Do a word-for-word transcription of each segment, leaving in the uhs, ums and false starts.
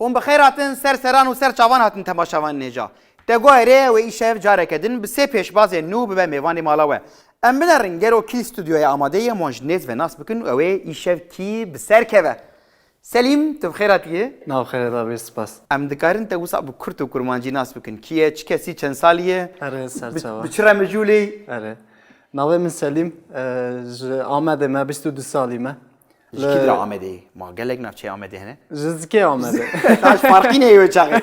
Hûn bi xêr hatin, ser seran û ser çavan hatin temaşevanên hêja. Te guherê wê îşev careke din bi sê pêşbazên nû bibe mêvanê mala we. Em binerin gero kî stûdyoya amadeyê wan ji nêz ve nas bikin û ew ê îşev kî bi ser keve. Selîm, tu bi xêr hatiye? Nav xêr e, da bê, spas. Em dikarin te wisa bi kurt û kurmancî nas bikin. Kî ye, çi kesî, çend salî ye? Erê, ser Bi, çavan. Bi çi re mijûl î? Erê. Navê min Selîm, e, ji Amedê me, bîst û du salî me. Ji kî Li- dira Amedê? Ma gelek navçeyê Amedê hene. Ji Zikê Amedê. Taş farqî ne wê çaxê.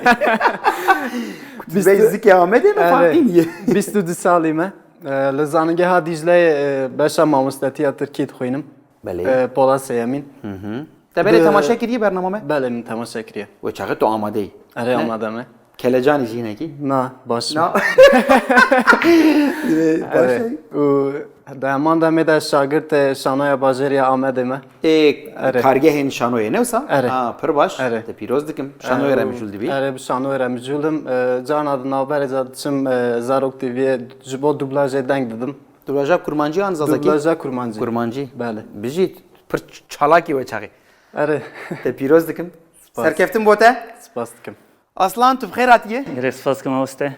Bîst û- Bey Zikê Amedê mi Erê. Farqî niye? Bîst û du salî me. E, li Zanîngeha Dîcleyê, e, beşa mamostetiya Tirkî dixwînim. Belê. E, pola sêyemîn. Hı hı. Te berê Bi- temaşe kiriye bernama me? Belê, min temaşe kiriye. Wê çaxê tu amade yî? Erê, Ne? Amade me. Kelecanî jî hinekî? Na, baş. Na. Baş Erê. e. Û deman demê de şagirt e şanoya bajêrî ya Amedê me. Ê, Erê. Kargehên şanoyê ne wisa? Erê. Ha, pir baş. Erê. Te pîroz dikim. Şanoyê Erê, re mijûl dibî. Erê, bi şanoyê re mijûl im. E, cana di navberê de diçim, e, Zarok T V'yê ji bo dublajê deng didim. Dublaja kurmancî an zazakî? Dublaja kurmancî. Kurmancî. Belê. Bijî, pir ç-, çalakî we çaxî. Erê. Te pîroz dikim. Spas. Serkeftin bo te. Spas dikim. Aslan, tu bi xêr hatiye? Gelek spas dikim, mamoste.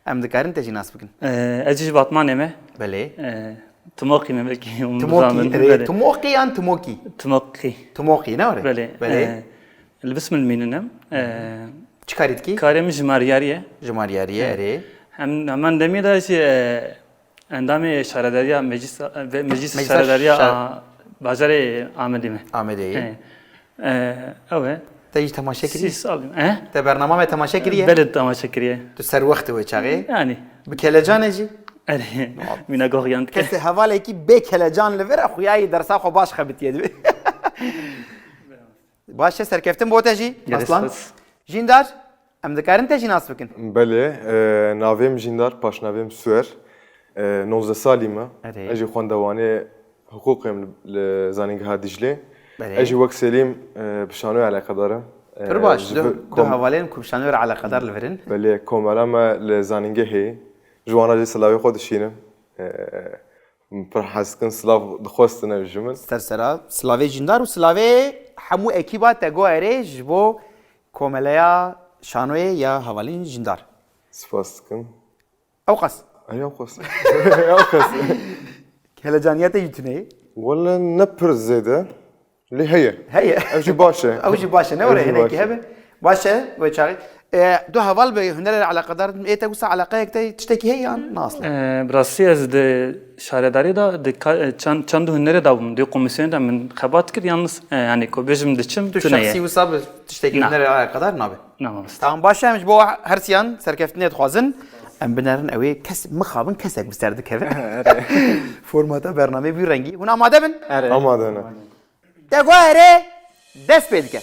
Em dikarin te jî nas bikin. Ee, ez jî ji Batmanê me. Belê. Ee, Timoqî me belkî hûn Timoqî, bizanin, erê, belê. Timoqî yan Timoqî? Timoqî. Timoqî, ne were? Belê. Belê. Ee, li Bismil mînin em. Ee, Çi karî dikî? Karê min jimaryarî ye. Jimaryarî ye, Ee, erê. Hem heman demê de jî, ee, endamê şaredariya meclis, ve meclis Meclisa şaredariya şar- a bajarê Amedê me. Amedê ye. Ee, Ee, ew e. Te jî temaşe kiriye? Sî salî. Eh? Te bernama me temaşe kiriye? Belê temaşe kiriye. Tu ser wext wê çaxê? Yani. Bi kelecan e jî? Erê. Mîna goxiyand ke. Kesê hevalekî bê kelecan li vir e, xuyayî dersa xwe baş xebitiye dibe. Baş e, serkeftin bo te jî, Gelek Aslan. Spas. Jîndar, em dikarin te jî nas bikin? Belê, e, navê min Jîndar, paşnavê min Suer. E, nozdeh salî me. Erê. Ez jî xwendevanê hiqûqê im li, li Zanîngeha Dîclê. Belê. Ez jî wek Selîm, e, bi şanoyê eleqedar im. E, Pir baş, ji du, vir du kom- hevalên ku bi şanoyê re eleqedar li vir in. Belê, komela me li zanîngehê. Ji wana jî silavê xwe dişînim. E, min pir hez dikin, silav dixwestin ev ji min. Ser sera, silavê Jîndar û silavê hemû ekîba Tego Erê ji bo komeleya şanoyê ya hevalên Jîndar. Spas dikim. Ewqas. Ay, ewqas. Ewqas. Kelecaniyetê jî tune ye? Wele ne pir zêde. Lê heye. Heye. Ev jî baş e. Ew jî baş e. Ne Ew were jî hinekî baş e. Hebe. Baş e, wê çaxê. E, du heval bi hunerê re eleqedar in. Ê te wisa eleqeyek te tiştekî heye yan ne aslan? E, bi rastî ez di şaredarî de, di ka-, e, çend, çend hunerê de bûm. Di komîsyonê de min xebat kir. Yalnız, e, yani ku bêjim diçim, Tu tune ye. Şexsî wisa bi tiştekî Na. Hunerê eleqedar nabe? Na, mamoste. Tamam, baş e, em ji bo her siyan serkeftinê dixwazin. Em binerin, ew ê kes mixabin, kesek bi ser dikeve. Formata bernameyê bi wî rengî. Hûn amade bin? Erê. Amade ne. Te guherê dest pê dike.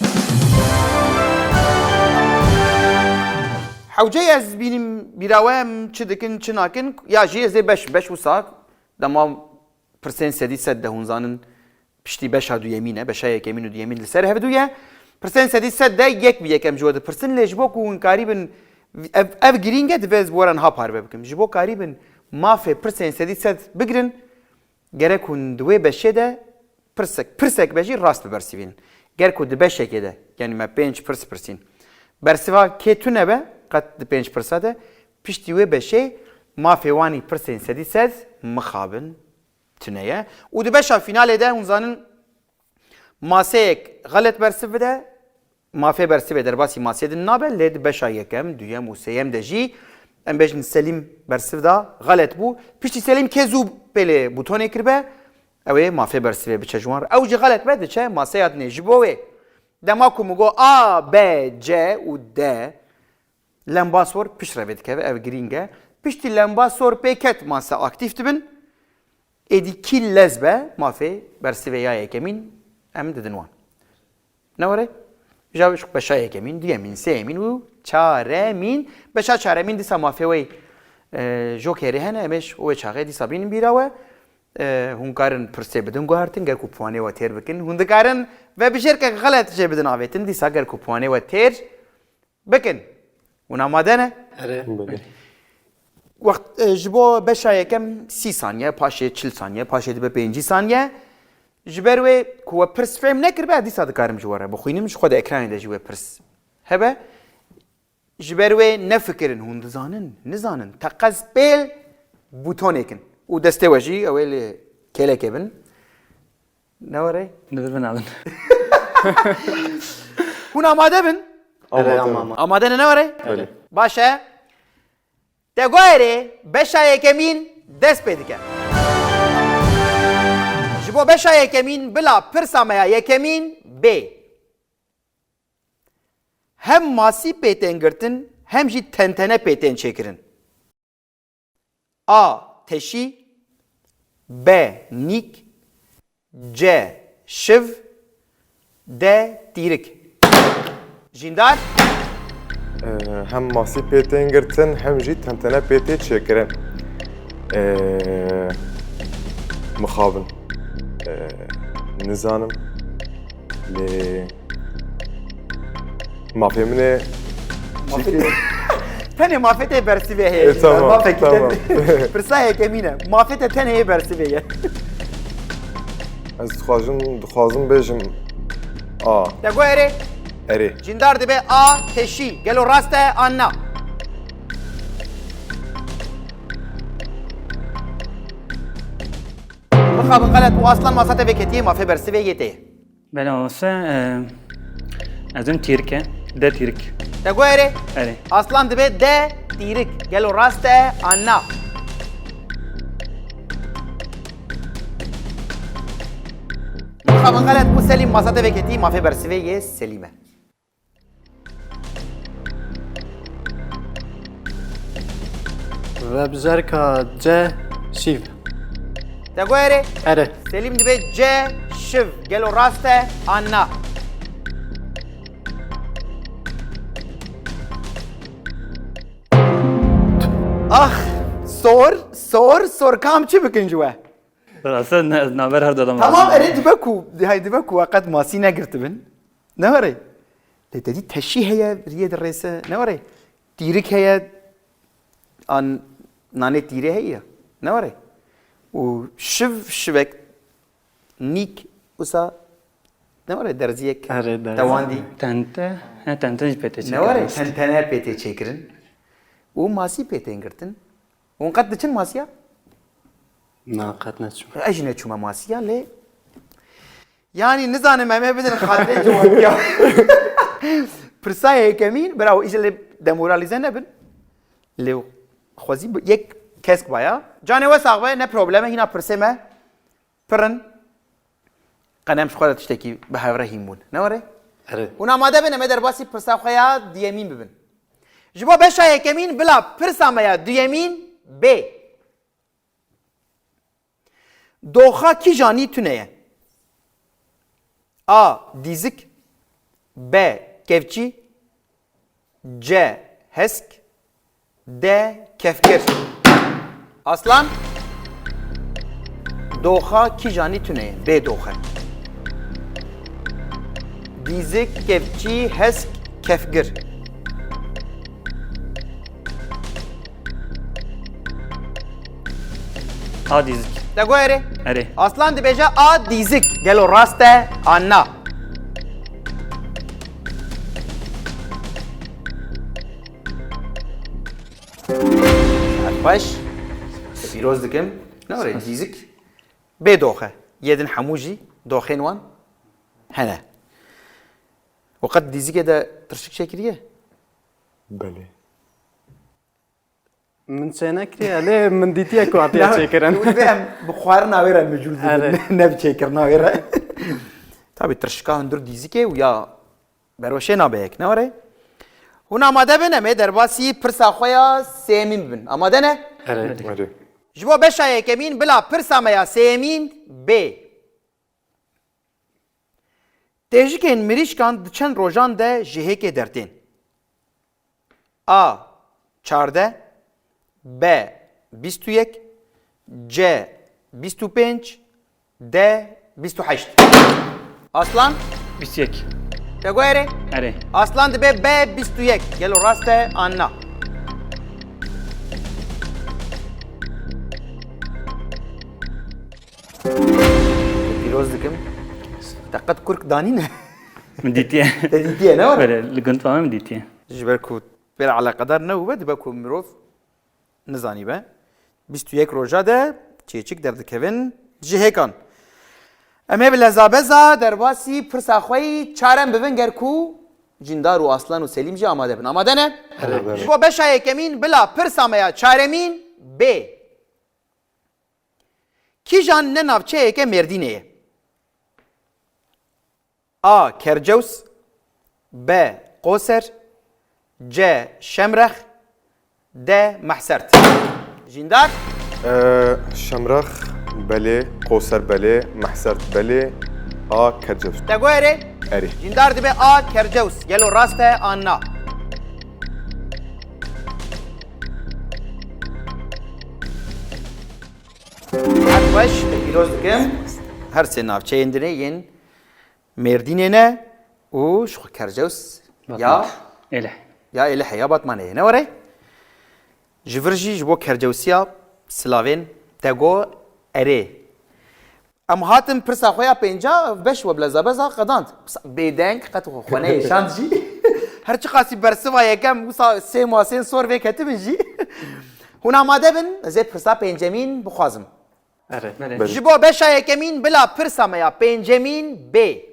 Hewceyê ez bînim bîra we, em çi dikin, çi nakin. Ya jî ez ê beş, beş wisa dema pirsên sedî sed de hûn zanin. Piştî beşa duyemîn e, beşa yekemîn û duyemîn li ser hev du ye. Pirsên sedî sed de yek bi yek em ji we dipirsin, lê ji bo ku hûn karîbin, ev, ev girîng e, divê ez bi we re niha parve bikim. Ji bo karîbin mafê pirsên sedî sed bigirin, gerek hûn di wê beşê de pirsek, pirsek be jî rast bibersivînin. Ger ku di beşekê de, yanî me pênc pirs pirsîn, bersiva kê tune be, qet di pênc pirsa de, piştî wê beşê mafê wanî pirsên sedî sed mixabin. Tune ye. Û di beşa fînalê de hûn zanin maseyek xelet bersiv bide, mafê bersivê derbasî masê din nabe, lê di beşa yekem, duyem û sêyem de jî em bêjin Selîm bersiv da, xelet bû. Piştî Selîm kê zû pêlê bûtonê kiribe, ew ê mafê bersivê biçe ji wan re. Ew jî xelet be diçe maseya dinê. Ji bo wê dema ku min got A, B, C û D, Lemba sor piştre vê dikeve, ev girîng e. Piştî lemba sor pê ket mase aktîf dibin. Êdî kî lez be, mafê bersivê ya yekemîn em didin wan. Ne were? Ji beşa yekemîn, duyemîn, sêyemîn û çaremîn. Beşa çaremîn dîsa mafê wê, e, jokerê hene, em ê ji wê çaxê dîsa bînin bîra we. E, hûn karin pirsê bidin guhertin, ger ku puanê we têr bikin. Hûn dikarin vebijêrkek xelet jê bidin avêtin, dîsa ger ku puanê we têr bikin. Hûn amade ne? Erê. Belê. Wext, e, ji bo beşa yekem sî saniye, paşê çil saniye, paşê dibe pêncî saniye. Ji ber wê ku we pirs fêm nekiribe, dîsa dikarim ji we re bixwînim, ji xwe di ekranê de jî we pirs hebe. Ji ber wê nefikirin, hûn dizanin, nizanin. Teqez pêl bûtonêk in. Û destê we jî ew ê li kêlekê bin. Ne were? Li vir binadin. Hûn amade bin? Amade. Amade ne, ne were? Belê. Baş e. Te guherê beşa yekemîn dest pê dike. Ji bo beşa yekemîn bila pirsa me ya yekemîn bê. Hem masî pê tên girtin, hem jî tentene pê tên çêkirin. A. Teşî. B. Nîk. C. Şiv. D. Tîrik. Jîndar. Ee, hem masî pê tên girtin, hem jî tentene pê tê çêkirin. Ee, mixabin. Ee, nizanim. Lê mafê min ê. Mafê te-, tenê mafê te bersivê heye. E, tamam, mafê ki tamam. Ten-, pirsa yekemîn e. Mafê te tenê yê bersivê ye. Ez dixwazim, dixwazim bêjim A. Te got erê? Erê. Cîndar dibe A, teşî. Gelo rast e an na? Mixabin xelet û Aslan masa te vê ketiye, mafê bersivê yê te ye. Belê, olsa, e, ez dim tîrke, de tîrik. Te got erê? Erê. Aslan dibe de tîrik. Gelo rast e an na? Mixabin xelet û Selîm masa te vê ketî, mafê bersivê yê Selîm e. Vebzerka C şîv. Te got erê? Erê. Selîm dibe C şiv. Gelo rast e an na? Ax, sor, sor, sor kam çi bikin ji we? Rasa ne, naber her dada. Tamam, erê dibe ku, hay dibe ku we qet masî negirtibin. Ne were? Lê te dî teşî heye, riyê dirêse. Ne were? Tîrik heye, an nanê tîrê heye. Ne were? Û şiv, şivek, nîk, wisa, ne were? Derziyek, erê, derzi. Tewandî. Tente, he, tente jî pê tê çêkirin. Ne were? Tentene pê tê çêkirin. Û masî pê tên girtin. Hûn qet diçin masiya? Na, qet neçûm. Ez jî neçûme masiya, lê yanî nizanim em ê bidin xatirê ciwatiya. Pirsa yekemîn, bravo, îje lê demoralîze nebin. Lê xwezî bi-, yek kesk baya. Canê we sax be, ne probleme, hîna pirsê me. Pirin. Qenem ji xwe re tiştekî bi hev re hîn bûn. Ne were? Erê. Hûn amade bin, em ê derbasî pirsa xwe ya duyemîn bibin. Ji bo beşa yekemîn bila pirsa me ya duyemîn bê. Doxa kîjanî tune ye? A. Dîzik. B. Kevçî. C. Hesk. D. Kefgir. Aslan. Doxa kîjanî tune ye? Bê doxe. Dîzik, kevçî, hesk, kefgir. A dîzik. Te got erê? Erê. Aslan dibêje A dîzik. Gelo rast e an na? Xweş. Te pîroz dikim. Ne were dîzik? Bê doxe. Yê din hemû jî doxên wan hene. Weqet dîzikê de tirşik çêkiriye? Belê. Min çênekiriye, lê min dîtiye ku hatiye çêkirin. Divê em bi xwarina wê re mijûl bibin, erê, ne bi çêkirina wê re. Tabî tirşika hundir dîzikê û ya beroşê nabe yek, ne were? Hûn amade bin, em ê derbasî pirsa xwe ya sêyemîn bibin. Amade ne? Erê. Erê. Ji bo beşa yekemîn bila pirsa me ya sêyemîn bê. Têjikên mirîşkan di çend rojan de ji hêkê dertên? A. Çardeh. B. Bîst û yek. C. Bîst û pênc. D. Bîst û heşt. Aslan? Bîst û yek. Te got erê? Erê. Aslan dibe B bîst û yek. Gelo rast e an na? Pîroz dikim. Te qet kurk danîne. Min dîtiye. Te dîtiye, ne were? Belê, li gund ve min dîtiye. Ji ber ku pêr eleqedar nebûbe, dibe ku mirov nizanîbe. Bîst û yek roja de çêçik derdikevin ji hêkan. Em ê bi lezabeza derbasî pirsa xwe yî çarem bibin, ger ku Cîndar û Aslan û Selîm jî amade bin. Amade ne? Erê. Ji bo beşa yekemîn bila pirsa me ya çaremîn bê. Kîjan ne navçeyeke Mêrdînê ye? A. Kercews, B. Qoser, C. Şemrex, D. Mehsert. Jîndar? Ee, Şemrex belê, Qoser belê, Mehsert belê, A. Kercews. Te got erê? Erê. Jîndar dibe A. Kercews. Gelo rast e an na? Her xweş, te pîroz dikim. Her sê navçeyên din ê yên Mêrdînê ne û ji xwe Kercews ya Êlih. Ya Êlihê ya Batmanê ye. Ne were? Ji vir jî ji bo Kercewsiya silavên te got erê. Em hatin pirsa xwe ya pênca, beş we bila zabeza qedand. Bêdeng, qet xwe, xwe neyê şand jî. Her çiqasî bersiva yekem, wisa sê masên sor vê ketibin jî. Hûn amade bin, ez ê pirsa pêncemîn bixwazim. Erê. Belê. Ji bo beşa yekemîn bila pirsa me ya pêncemîn bê.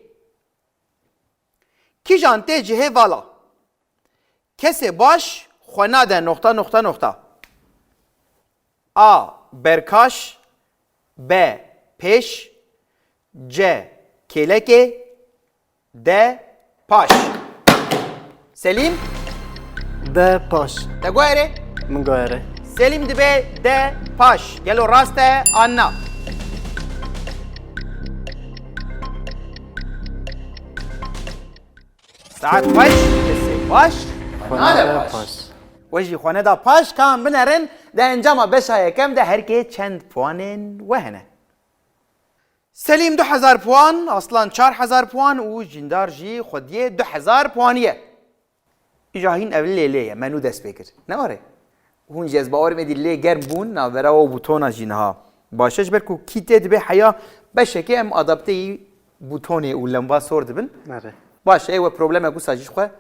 Kîjan tê cihê vala? Kesê baş xwe nade noxta noxta noxta. A. Berkaş, B. Pêş, C. Kêlekê, D. Paş. Selîm? D. Paş. Te got erê? Min got erê. Selîm dibe D. Paş. Gelo rast e an na? Saet xweş, kesê baş, xwe nade paş. We jî xwe neda paş, ka em binerin, di encama beşa yekem de her kê çend puanên we hene? Selîm du hezar puan, Aslan çar hezar puan û Jîndar jî xwediyê du hezar puanî ye. Îja hîn ev lê lê ye, me nû dest pê kir. Ne were? Hûn jî ez bawer im êdî lê germ bûn, navbera we û bûtona jî niha baş e. Ji ber ku kî tê dibe heya beşekê em adapteyî bûtonê û lemba sor dibin. Erê. Baş e, ê we problemek wisa jî ji xwe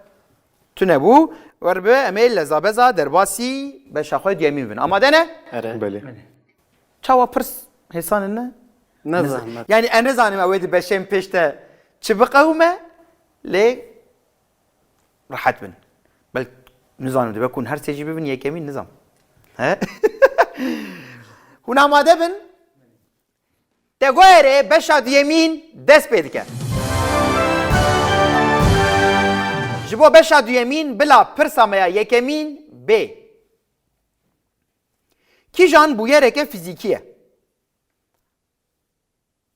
tune bû. Werbe em ê lezabeza derbasî beşa xwe duyemîn bin. Amade ne? Erê. Belê. Çawa pirs hêsan in ne? Ne zehmet. Yani, ez nizanim ew ê di beşên pêş de çi biqewime, lê rehet bin. Belk nizanim dibe ku her sê jî bibin yekemîn, nizam. He? Hûn amade bin? Te got erê, beşa duyemîn dest pê dike. Ji bo beşa duyemîn bila pirsa me ya yekemîn bê. Kîjan bûyereke fîzîkî ye?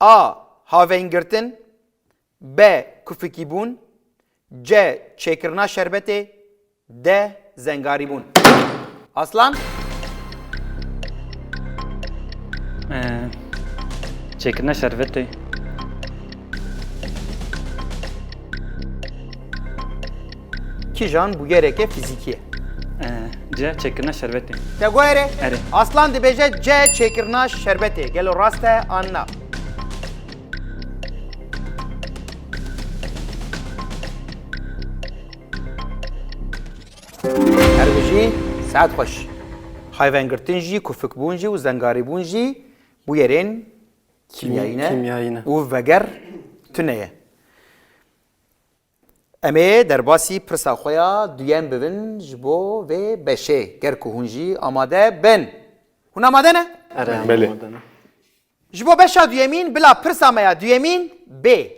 A. Havengirtin. B. Kufikîbûn. C. Çêkirina şerbetê. D. Zengarîbûn. Aslan? Ee, çêkirina şerbetê. Kîjan bûyereke fîzîkî ye? Ee, C. Çêkirina şerbetê. Te got erê? Erê. Aslan dibêje C. Çêkirina şerbetê. Gelo rast e an na? Her bijî, saet xweş. Hayvengirtin jî, kufikbûn jî û zengarîbûn jî bûyerên kîmyayî ne Kîmyayî ne. û veger tune ye. Em ê derbasî pirsa xwe ya duyem bibin ji bo vê beşê, ger ku hûn jî amade bin. Hûn amade ne? Erê, Belê. Amade ne. Ji bo beşa duyemîn, bila pirsa me ya duyemîn bê.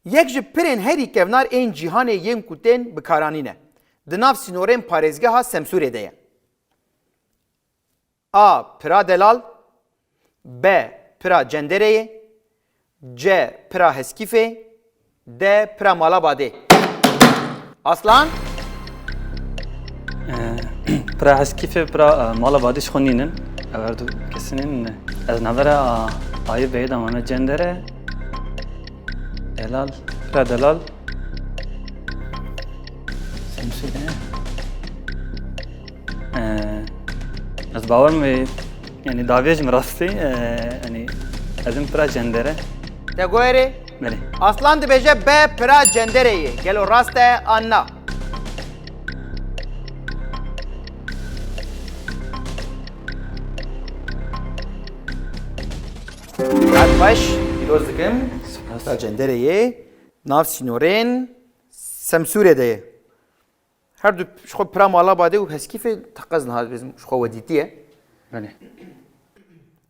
Yek ji pirên herî kevnar ên cîhanê yên ku tên bikaranîn e. Di nav sînorên parêzgeha Semsûrê de ye. A. Pira Delal. B. Pira Cendereyê. C. Pira Heskîfê. D. Pira Malabadê. Aslan? Ee, pira Heskîfê, pira, e, Malabadê ji xwe nînin. Ev her du kesî nînin. Ez navbera A, Ayê Beyê de mame Cendere. Delal, pira Delal. Semsûrê. Ee, ez bawer me, yani, davêjim rastî, ee, yani, ez im pira Cendere. Te got erê? Belê. Aslan dibêje B pira cenderê ye. Gelo rast e an na? Saet xweş, pîroz dikim. Pira cenderê ye. Nav sînorên Semsûrê de ye. Her du ji xwe pira Malabadê û Heskîfê teqez niha dibêjim ji xwe we dîtiye. Belê.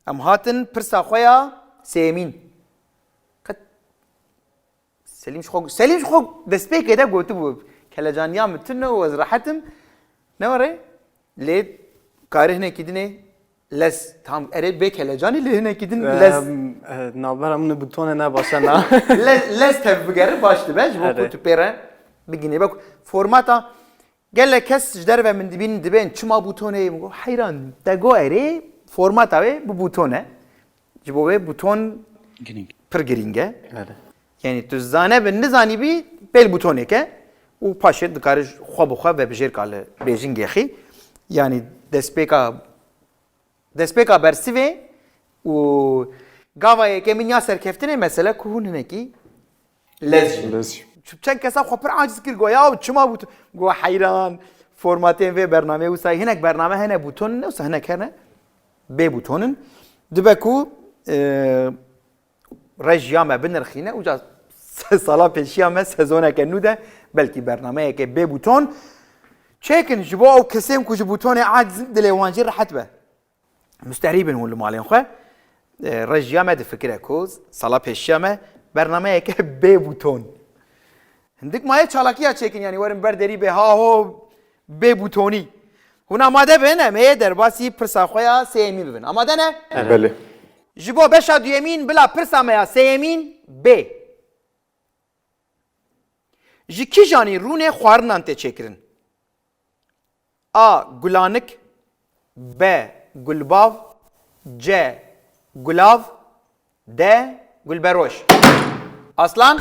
Em hatin pirsa xwe ya sêyemîn. Qet Selîm ji xwe, Selîm ji xwe destpêkê de gotibû, kelecaniya min tune û ez rehet im. Ne were? Lê karê hinekî dinê lez. Tam erê bê kelecanî lê hinekî din lez. Em, e, Navbera min û butone ne baş e na. Lez, lez tev bigere baş dibe ji bo ku Erê. Tu pê re bigînî. Bak formata gelek kes ji derve min dibînin dibên çima butone ye? Min got heyran te got erê formata wê bi butone. Ji bo wê buton Girîng. Pir girîng e. Erê. Yanî tu zane bi nizanî bî pêl butonêk e û paşê dikare xwe bi xwe vebijêr ka li bêjingê xî. Yanî destpêka destpêka bersivê û gava yekemîn ya serkeftinê mesele ku hûn hinekî lez jî. Lez jî. Çend kesa xwe pir aciz kir, got ya çima bû tu? Got heyran, formatên vê bernameyê wisa hinek bername hene bûton ne wisa hinek hene bê bûtonin. Dibe ku e, rejiya me binirxîne û ca sala pêşiya me sezoneke nû de belkî bernameyeke bê bûton çêkin ji bo ew kesên ku ji bûtonê aciz in dilê wan jî rehet be. Musterî bin hûn li malên xwe. E, rejiya me difikire ku sala pêşiya me bernameyeke bê bûton. Hindik maye çalakiya çêkin, yanî werin ber derî bê ha ho bê bûtonî. Hûn amade bin, em ê derbasî pirsa xwe ya sêyemîn bibin. Amade ne? Belê. Ji bo beşa duyemîn bila pirsa me ya sêyemîn bê. Ji kîjanî rûnê xwarinan tê çêkirin? A. Gulanik. B. Gulbav. C. Gulav. D. Gulberoj. Aslan?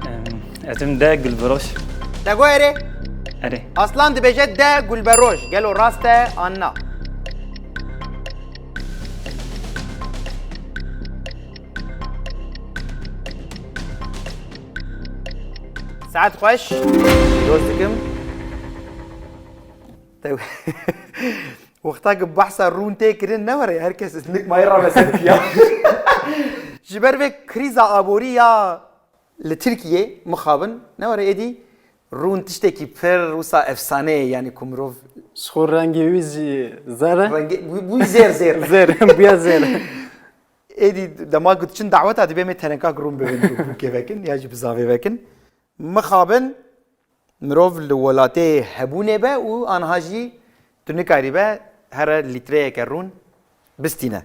Em, Ez im de gulberoj. Te got erê? Erê. Aslan dibêje D. Gulberoj. Gelo rast e an na? Saet xweş. Pîroz dikim. Te- Wexta ku behsa rûn tê kirin ne were, her kes nik mayê rave ser piya. Ji ber vê krîza aborî ya li Tirkiyê mixabin ne were êdî rûn tiştekî pir wisa efsane ye, yanî ku mirov Ji xwe rengê wî jî zer e. rengê wî wî zêr zêr. Zer, bûye zer. Êdî dema ku diçin daweta dibê me teneka rûn bibin ku kêvekin ya jî bizavê vekin. Mixabin mirov li welatê hebûnê be û anha jî tu nikarî be here lîtreyeke rûn bistîne.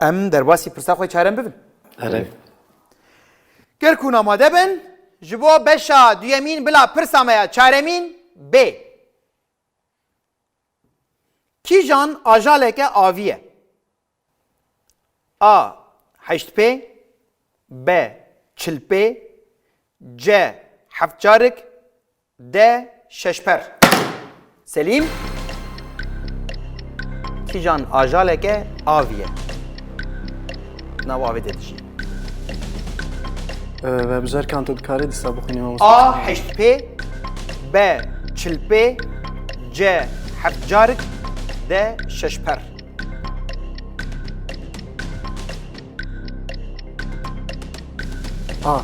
Em derbasî pirsa xwe çarem bibin. Erê. Ger ku hûn amade bin, ji bo beşa duyemîn bila pirsa me ya çaremîn bê. Kîjan ajaleke avî ye? A. Heşt pê. B. Çil pê. C. Heft carik. D. Şeş per. Selîm. Kîjan ajaleke avî ye? Nav avê de dijî. Ee, Ve bijarkan tu dikarî dîsa bixwînî mamoste. A. Heşt pê. B. Çil pê. C. Heft carik. D. Şeş per. A.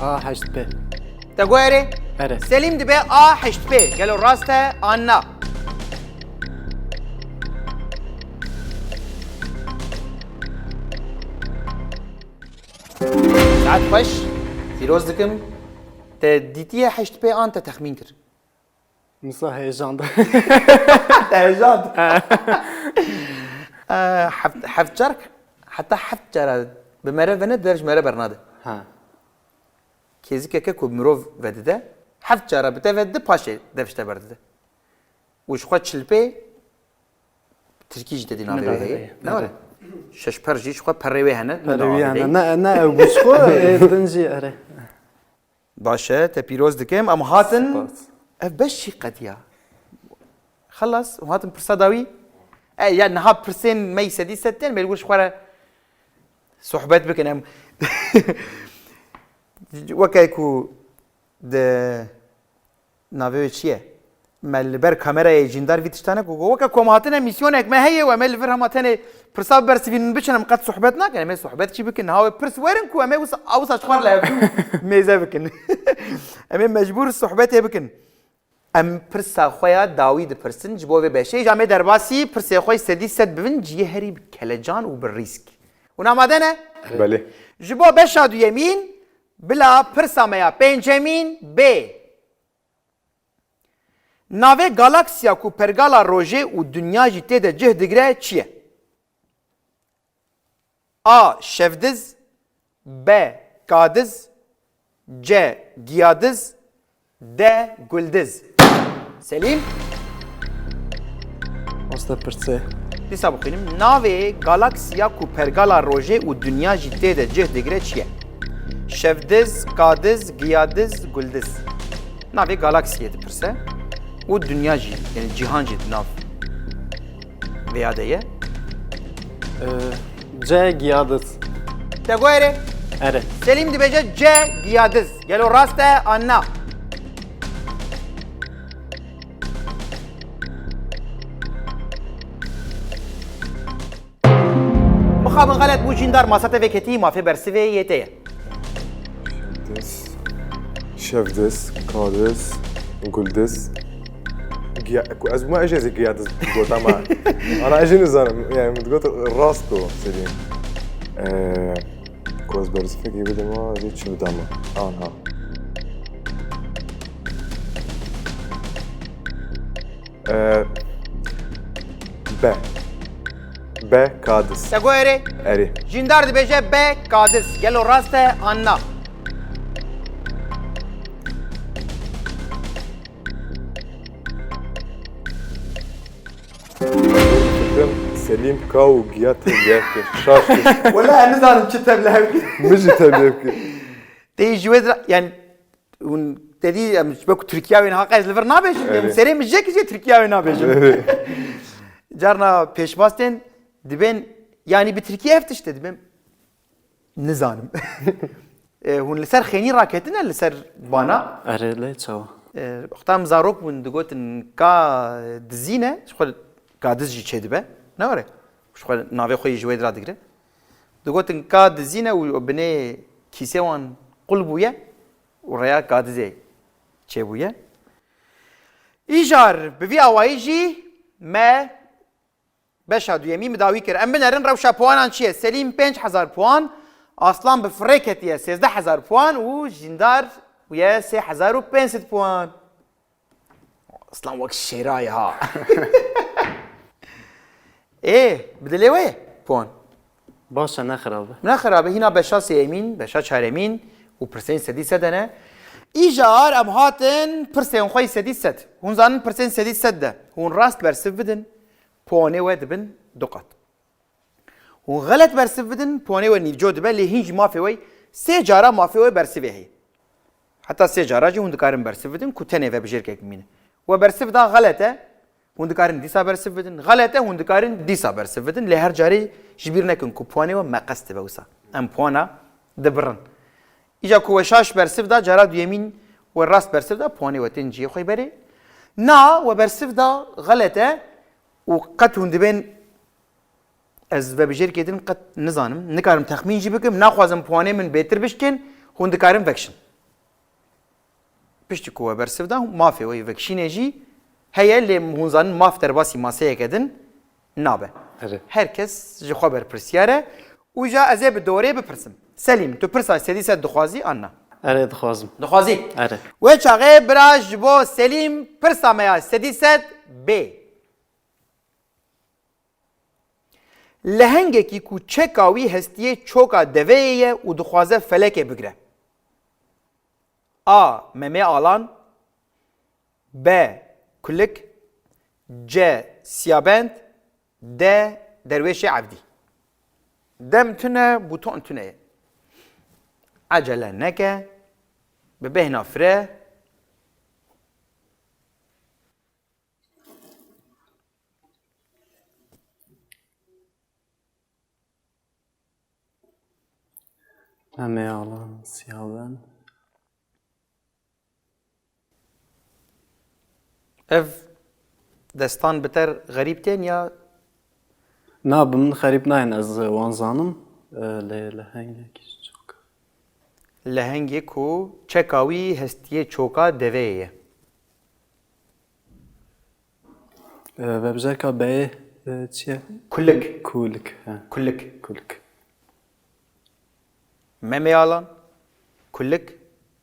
A heşt pê. Te got erê? Erê. Selîm dibe A heşt pê. Gelo rast e an na? Saet xweş. Pîroz dikim. Te dîtiye heşt pê an te texmîn kir? Misa heyejanda. Te hejand. Ee, heft, heft car, heta heft cara bi mere vene der ji mere bernade. Ha. Kêzikeke ku mirov vedide, heft cara bi te vedide, paşê dev ji te berdide. Û ji xwe çil pê, tirkî jî te dî navê wê heye. Ne were? Şeş per jî ji xwe perê wê hene. Ne Erê, ne, ne ew bû ji xwe, ê din jî erê. Baş e, te pîroz dikim. Em hatin. Spas. Ev beş jî qediya. Xelas, em hatin pirsa dawî. E, ya niha pirsên me yî sedî sed tên, me li wir ji xwe re sohbet bikin. Em weke ku di navê wê çi ye? Me li ber kamerayê Jîndar vî tiştane ku got, weke ku em hatine, mîsyonek me heye û em ê li vir hema tenê pirsa bibersivînin, biçin, em qet sohbet nakin, em ê sohbet çi bikin? Niha wê pirs werin ku em ê wisa, wisa ji xwe re li hevdû mêze bikin. Em ê mecbûr sohbetê bikin. Em pirsa xwe ya dawî dipirsin ji bo vê beşê. Îja me derbasî pirsê xwe yî sedî sed bibin, ciyê herî bi kelecan û bi rîsk. Hûn amade ne? Belê. Ji bo beşa duyemîn, bila pirsa me ya pêncemîn bê. Navê galaksiya ku pergala rojê û dinya jî tê de cih digire çi ye? A. Şevdiz. B. Kadiz. C. Giyadiz. D. Guldiz. Selîm? Master pirsê. Dîsa bixwînim. Navê galaksiya ku pergala rojê û dinya jî tê de cih digire çi ye? Şevdiz, Kadiz, Giyadiz, Guldiz. Navê galaksiyê dipirse û dinya jî, yani cîhan jî di nav vêya de ye. Ee, C. Giyadiz. Te got erê? Erê. Selîm dibêje C. Giyadiz. Gelo rast e an na? Mixabin xelet bû, Jîndar, masa te vêketî, mafê bersivê yê te ye. Diz, Şevdiz, Kadiz, Guldiz. Giya, ku ez bûma, ez jê zî Giyadiz gota ma. Ana ez jî nizanim. Yani min digot rast ku Selîm. Ee, ku ez bersivekî bidima, ez ê çi bidama? Anha. Ee, B. B. Kadiz. Te got erê? Erê. Jîndar dibêje B. Kadiz. Gelo rast e an na? Fikrim Selîm ka û giya tevlihev kir. Şaş kir. Wela ez nizanim çi tevlihev kir. Min jî tevlihev kir. Tê ji wê de, yani, hûn te dî, em ji bo ku Tirkiya wê niha qey ez li vir nabêjim. Em Evet. Serê min jê ki jê Tirkiya wê nabêjim. Evet. Carna pêşbastên dibên, yani bi Tirkiye ev tişt e, dibêm nizanim. E, hûn li ser xênî raketine, li ser bana. Erê lê çawa? E, wexta em zarok bûn, digotin ka dizîne, ji xwe ka diz jî çêdibe. Ne were? Ji xwe navê xwe yî ji wê dira digire. Digotin ka dizîne û binê kîsê wan qul bûye û rêya ka dizê çêbûye. Îcar bi vî awayî jî me beşa duyemî min dawî kir. Em binerin rewşa puanan çi ye? Selîm pênc hezar puan, Aslan bi firê ketiye sêzdeh hezar puan û Jîndar bûye sê hezar û pênc sed puan. Aslan wek şêra ye ha. Ê, bi dilê we ye puan. Baş e, ne xirab e. Ne xirab e, hîna beşa sêyemîn, beşa çaremîn û pirsên sedî sed e ne. Îcar em hatin pirsên xwe yî sedî sed. Hûn zanin pirsên sedî sed de hûn rast bersiv bidin, puanê we dibin du qat. Hûn xelet bersiv bidin, puanê we nîvco dibe, lê hîn jî mafê we, sê cara mafê we bersivê heye. Heta sê cara jî hûn dikarin bersiv bidin ku tenê vebijêrkek bimîne. We bersiv da, xelet e, hûn dikarin dîsa bersiv bidin. Xelet e, hûn dikarin dîsa bersiv bidin. Lê her carê ji bîr nekin ku puanê we meqes dibe wisa. Em puana dibirin. Îca ku we şaş bersiv da, cara duyemîn we rast bersiv da, puanê we tên cihê xwe berê. Na, we bersiv da, xelet e û qet hûn dibên Ez vebijêrkê din qet nizanim, nikarim texmîn jî bikim, naxwazim puanê min bêtir bişkên, hûn dikarin vekişin. Piştî ku we bersiv da, mafê we yê vekişînê jî heye, lê hûn zanin maf derbasî maseyeke din nabe. Erê. Her kes ji xwe berpirsiyar e û ja ez ê bi dorê bipirsim. Selîm, tu pirsa sedî sed dixwazî an na? Erê dixwazim. Dixwazî? Erê. Wê çaxê bira ji bo Selîm pirsa me ya sedî sed bê. Lehengekî ku çeka wî hestiyê çoka deveyê ye û dixwaze felekê bigre. A. Memê Alan. B. Kulik. C. Siyabend. D. Derwêşê Evdî. Dem tune, bûton tune ye. Ecele neke. Bi bêhna fire. Mehmê Alan, Siyabend. Ev destan bi te re xerîb tên ya? Na, bi min xerîb nayên, ez wan zanim. E, lê lehengekî ji çoka. Lehengê ku çeka wî hestiyê çoka deveyê ye. E, vebjarka beyê, e, çi ye? Kulik. Kulik, he. Kulik. Kulik. Memê Alan, Kulik,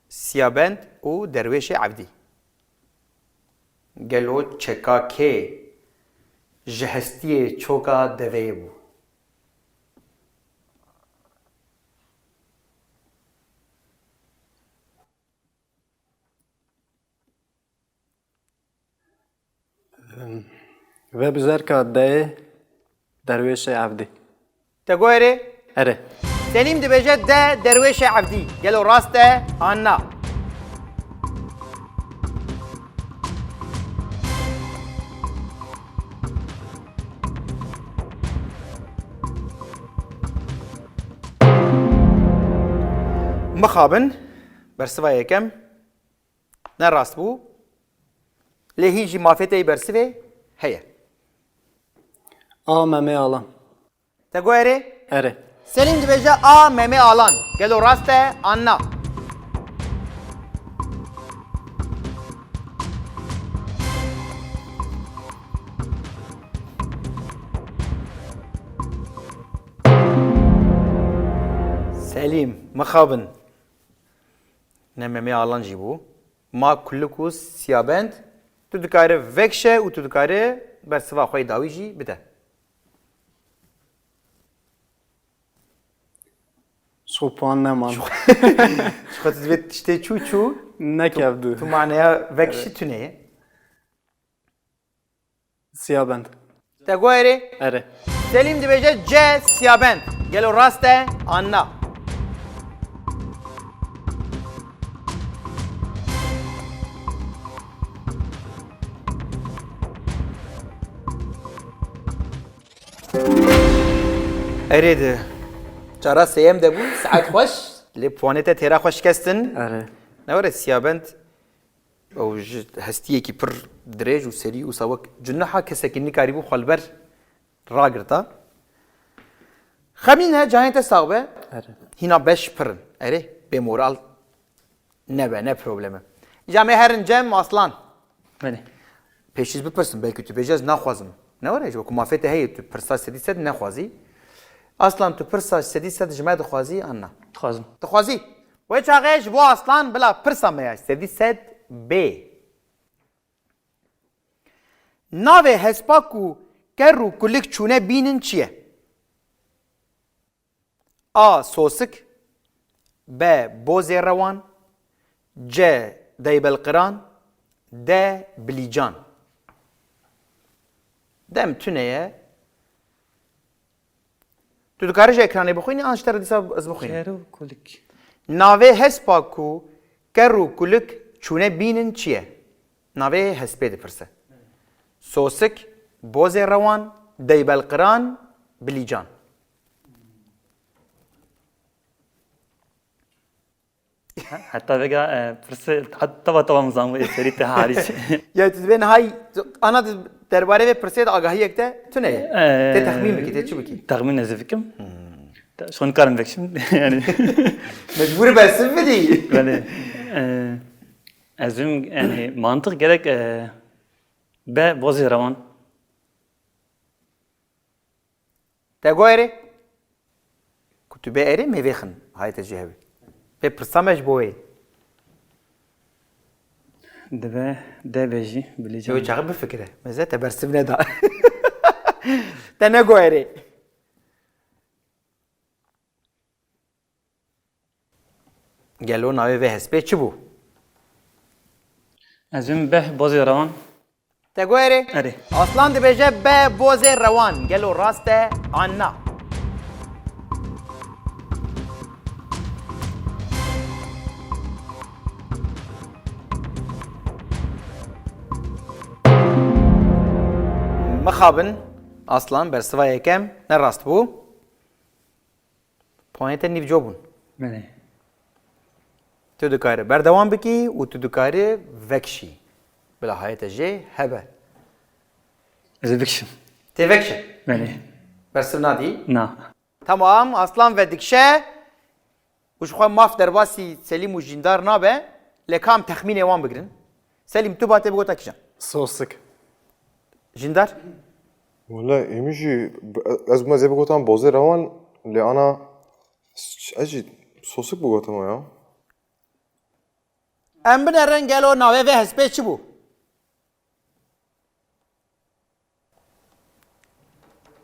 Siyabend û Derwêşê Evdî. Gelo çeka kê ji hestiyê çoka deveyê bû? Vebjarka deyê, Derwêşê Evdî. Te got erê? Erê. Selîm dibêje de, Derwêşê Evdî. Gelo rast e an na? Mixabin, bersiva yekem ne rast bû. Lê hîn jî mafê te yê bersivê heye. A, Memê Alan. Te got erê? Erê. Selîm dibêje A, Memê Alan. Gelo rast e an na? Selîm, mixabin. Ne Memê Alan jî bû. Ma Kulik û Siyabend, tu dikarî vekişe û tu dikarî bersiva xwe yê dawî jî bide. Ji xwe puan neman. Ji xwe tu divê tiştê çû çû. Nekevdû. Tu maneya vekişî tune ye. Siyabend. Te got erê? Erê. Selîm dibêje C, Siyabend. Gelo rast e an na? Erê di. Cara sêyem de bû, saet xweş, lê puanê te têra xwe şikestin. Erê. Ne were Siyabend. Ew ji hestiyekî pir dirêj û serî û sawek ciniha kesekî nikarîbû xwe li ber ragirta. Xemîn e, cahên te sax be. Erê. Hîna beş pir in. Erê, bê moral nebe, ne probleme. Îca me herin cem Aslan. Belê. Pêşîz bipirsim, belkî tu bêje ez naxwazim. Ne were, ji wekî mafê te heye, tu pirsa sedî sed nexwazî. Aslan, tu pirsa sedî sed ji me dixwazî an na? Dixwazim. Dixwazî? Wê çaxê ji bo Aslan bila pirsa me ya sedî sed bê. Navê hespa ku ker û kulik çûne bînin çi ye? A, sosik. B, bozê rewan. C, deybelqiran. D, bilîcan. Dem tune ye. Tu dikarî ji ekranê bixwînî, an ji te re dîsa ez bixwînim? Ker û kulik. Navê hespa ku ker û kulik çûne bînin çi ye? Navê hespê dipirse. Sosik, bozê rewan, deybelqiran, bilîcan. Heta vêga, e, pirsê, heta tava tava min zanibû, ê serî te harî. Ya tu dibê niha, tu, ana tu derbarê vê pirsê de agahiyek te tune ye. E, Tê texmîn bikî, tê çi bikî? Texmîn ez ê bikim. Hmm. Te, şon karim vekişim, yani. Mecbûr bersiv bidî. Belê. E, ez bim, yani, mantiq gerek, e, be bozê rewan. Te got erê? Ku tu bê erê, me vêxin, hayte cihê wê. Vê pirsa me ji bo wê. Dibe, debe jî, bilî Ew can. Çaxê bifikire. Meze te bersiv neda. Te ne got erê. Gelo navê vê hespê çi bû? Ez bim beh bozê rewan. Te got erê? Erê. Aslan dibêje be bozê rewan. Gelo rast e an na? Mixabin, Aslan, bersiva yekem ne rast bû. Puanê te nîvco bûn. Belê. Tu dikarî berdewam bikî û tu dikarî vekişî. Bila hayete jê hebe. Ez ê bikişim. Tê vekişe. Belê. Bersiv nadî. Na. Tamam, Aslan vedikşe û ji xwe maf derbasî Selîm û Jîndar nabe, lê ka em texmînê wan bigirin. Selîm, tu ba tê bigota kîjan? Sosik. Jîndar? Wele êmî jî b- ez bûme zê bigotan bozê rewan lê ana s- ez jî sosik bigotime ya. Em binerin gelo navê vê hespê çi bû?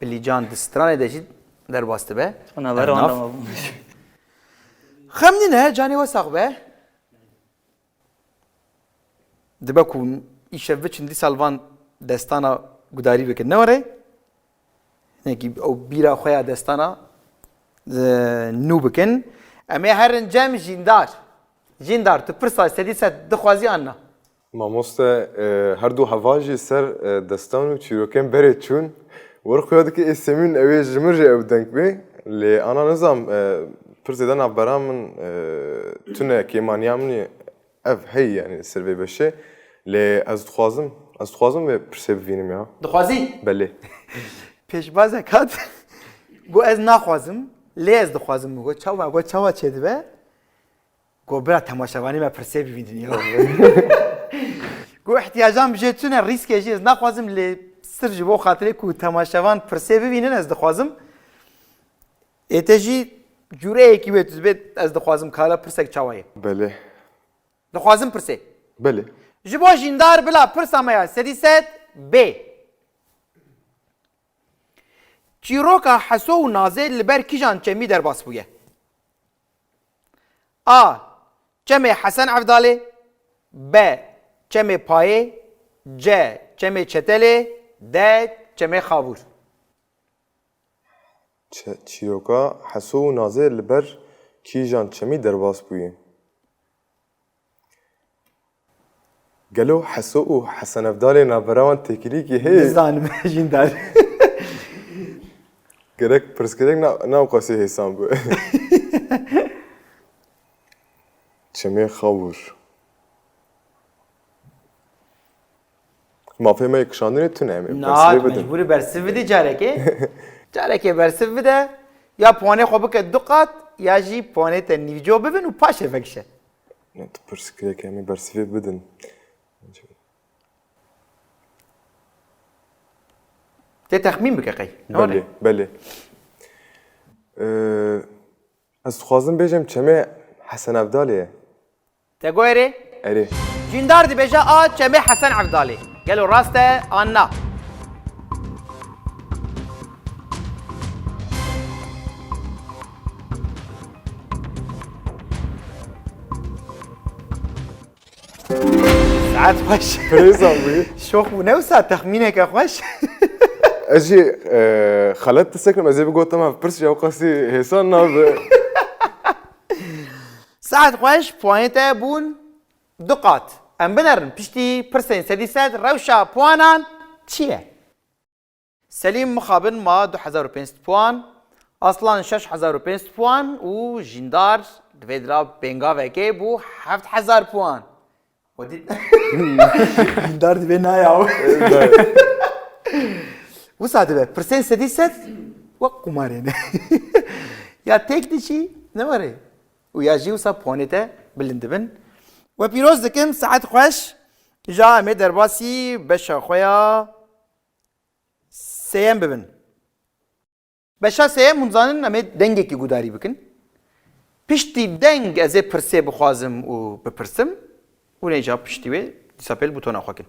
Bilîcan di stranê de jî derbas dibe. Ona ver Ev onda nav. mı? Xem nîne, canê we sax be. Dibe ku îşev biçin dîsa li van destana gudarî bikin. Ne were? Hinekî ew bîra xwe ya destana, e, nû bikin. Em ê herin cem Jîndar. Jîndar, tu pirsa sedî sed dixwazî an na? Mamoste, e, her du heval jî ser e, destan û çîrokên berê çûn. Wer xuya dike ê Semîn ew ê ji min jî ew deng bê. Lê ana nizam e, pir zêde navbera min e, tune kêmaniya min ê ev hey yani ser vê beşê. Lê ez dixwazim, ez dixwazim vê pirsê bivînim ya. Dixwazî? Belê. Pêşbazek hat. Got ez naxwazim, lê ez dixwazim. Min got çawa, got çawa çêdibe? Got bira temaşevanê me pirsê bivînin ya. Got ihtiyacan bi jê tune, rîskê jî ez naxwazim lê sir ji bo xatirê ku temaşevan pirsê bivînin ez dixwazim. Ê te jî cûreyekî wê tu dibê ez dixwazim kala pirsek çawa ye? Belê. Dixwazim pirsê. Belê. Ji bo Jîndar bila pirsa me ya sedî sed bê. Çîroka Heso û Nazê li ber kîjan çemî derbas bûye? A. Çemê Hesen Evdalê. B. Çemê Payê. C. Çemê Çetelê. D. Çemê Xavûr. Çe- Çîroka Heso û Nazê li ber kîjan çemî derbas bûye? Gelo Heso û Hesen Evdalê navbera wan têkilîkî heye? Nizanim Jîndar. Gerek pirsgirêk na, na qasî hêsan bû. Çemê Xavûr. Mafê me yê kişandinê tune em ê Na, bersivê tu bidin. mecbûrî bersiv bidî carekê. Carekê bersiv bide. Ya puanê xwe bike du qat, ya jî puanê te nîvco bibin û paşê vekişe. Ya tu pirsgirêk em ê bersivê bidin. Tê texmîn bike qey. Ne Belê, were? Belê. Ee, ez dixwazim bêjim çemê Hesen Evdalê ye. Te goyerê? Erê. Jîndar dibêje a çemê Hesen Evdalê. Gelo rast e an na? Saet xweş. Pirêza bû. Şox bû, ne wisa texmîneke xweş. Ez jî e, xelet disekirim, ez ê bigotim ev pirs ya qasî hêsan nabe. Saet xweş, puanê te bûn du qat. Em binerin piştî pirsên sedî sed rewşa puanan çi ye? Selîm mixabin ma du hezar û pênc sed puan, Aslan şeş hezar û pênc sed puan û Jîndar di vê dira pêngavekê bû heft hezar puan. We dît? Jîndar dibê naya. Wisa dibe, pirsên sedî sed wek qumarê ne. Ya têk diçî, ne were? Û ya jî wisa puanê te bilind dibin. We pîroz dikim, saet xweş. Îja em ê derbasî beşa xwe ya sêyem bibin. Beşa sêyem hûn zanin em ê dengekî gudarî bikin. Piştî deng ez ê pirsê bixwazim û bipirsim. Hûn ê îja piştî wê dîsa pêl butona xwe kin.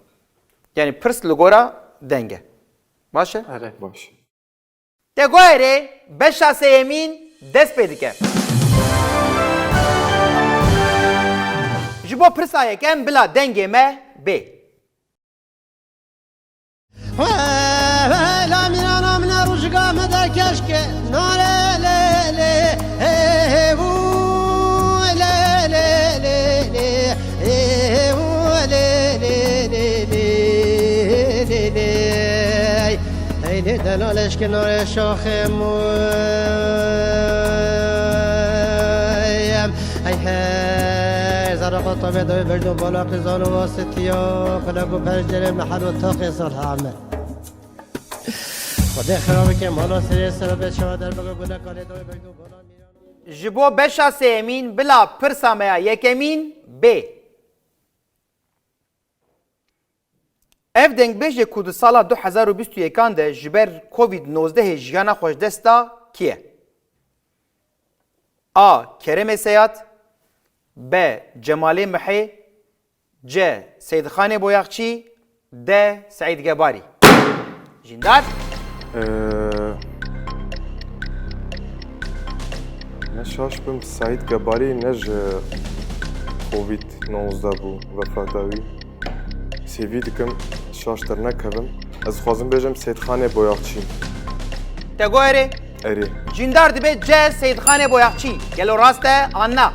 Yanî pirs li gora deng e. Baş e? Erê. Baş. Te goyerê beşa sêyemîn dest pê dike. Ji bo pirsa yekem bila dengê me bê. Eylê delal eşkin arê şaxê mû. Hey hey, zara xwe tamê dawî berdû bala qîzan û wasitiya, xulek û pencerê mehel û taxê salha me. Xwedê xira bike mala serê sera be çawa derbeke gule kalê dawî berdû bala mîran. Ji bo beşa sêyemîn bila pirsa me ya yekemîn bê. Ev dengbêjê ku di sala du hezar û bîst û yekan de ji ber Covid nozdehê jiyana xwe ji dest da, kî ye? A. Keremê Seyad. B. Cemalê Mihê. C. Seyidxanê Boyaxçî. D. Seîd Gebarî. Jîndar. Ee, ne şaş bim, Seîd Gebarî ne ji Covid nozdeh bû, vefata wî. Sêvî dikim, şaş dernekevim. Ez dixwazim bêjim Seyidxanê Boyaxçî. Te got erê? Erê. Jîndar dibe C. Seyidxanê Boyaxçî. Gelo rast e an na?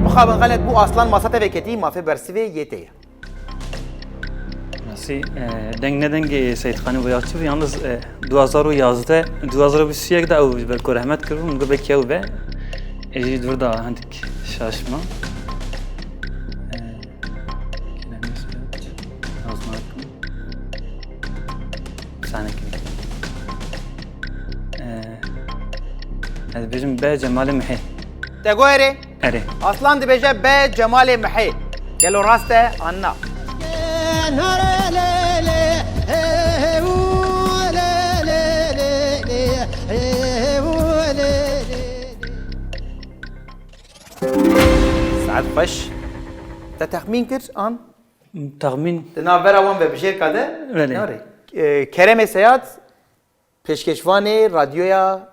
Mixabin xelet bû, Aslan masa te veketî, mafê bersivê yê te ye. Nasî, e, deng ne dengê Seyîdxanê Boyaxçî bû, yalnız, e, du hazar û yazdeh, du hazar û bîst û yek de ew ji ber ku rehmet kiribû, min got belkî ew be. Ê jî di vir de hindik şaş ma. E, Keremê Seyad, Nazım Akın. Sanekin. E, ez dibêjim B. Cemalê Mihê. Te got erê? Erê. Aslan dibêje B. Cemalê Mihê. Gelo rast e an na? Saet xweş. Te texmîn kir an? Texmîn. Di navbera wan vebijêrka de? Belê. Nare. E, Keremê Seyad pêşkêşvanê radyoya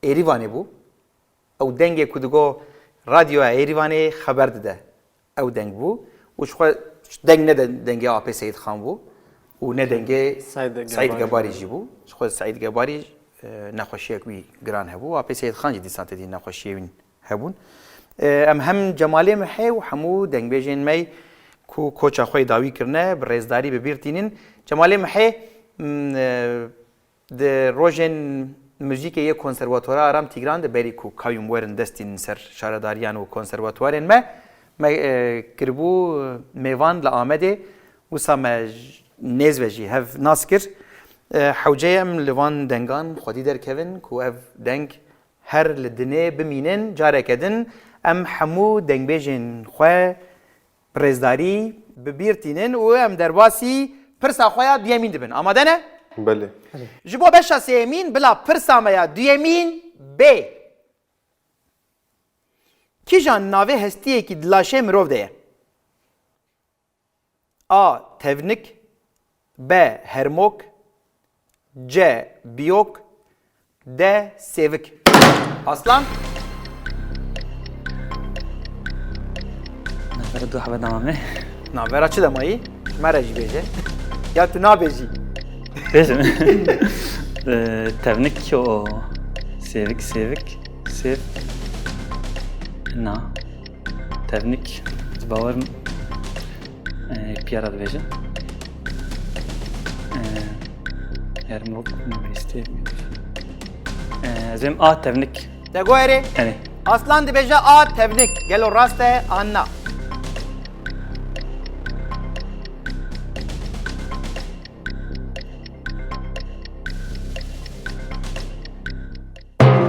Êrîvanê bû. Ew dengê ku digo radyoya Êrîvanê xeber dide. Ew deng bû. Û ji xwe deng ne de-, dengê Apê Seyîd Xan bû. Û ne dengê Seîd Seîd Gebarî Gebarî bû. Jî bû. Ji xwe Seîd Gebarî, e, nexweşiyek wî giran hebû. Apê Seyîd Xan jî dîsan têdî nexweşiyê wî hebûn. E, em hem Cemalê Mihê û hemû dengbêjên me ku koça xwe yê dawî kirine, bi rêzdarî bi bîr tînin. Cemalê Mihê, m, e, Di rojên muzîkê yê Konservatuara Aram Tîgran de berî ku kayyûm werin destînin ser şaredariyan û konservatuarên me, me, e, kiribû mêvan li Amedê. Wisa me j-, nêz ve jî hev nas kir. E, hewce ye em li van dengan xwedî derkevin ku ev deng her li dinê bimînin. Careke din em hemû dengbêjên xwe bi rêzdarî bi bîr tînin û em derbasî pirsa xwe ya duyemîn dibin. Amade ne? Belê. Ji bo beşa sêyemîn bila pirsa me ya duyemîn bê. Kîjan navê hestiyekî di laşê mirov de ye? A. Tevnik. B. Hermok. C. Biyok. D. Sêvik. Aslan? Navbera du hebe dama me. Navbera çi demayî? Ji me re jî bêje. Ya tu nabêjî? Bêjim. Ee, tevnik o. Sêvik, sêvik, sêv. Na. Tevnik. Ji bawer e, piyara dibêje. E, Hermok, Mevîstê. E, ez êm A tevnik. Te got erê? Erê. Aslan dibêje A tevnik. Gelo rast e an na?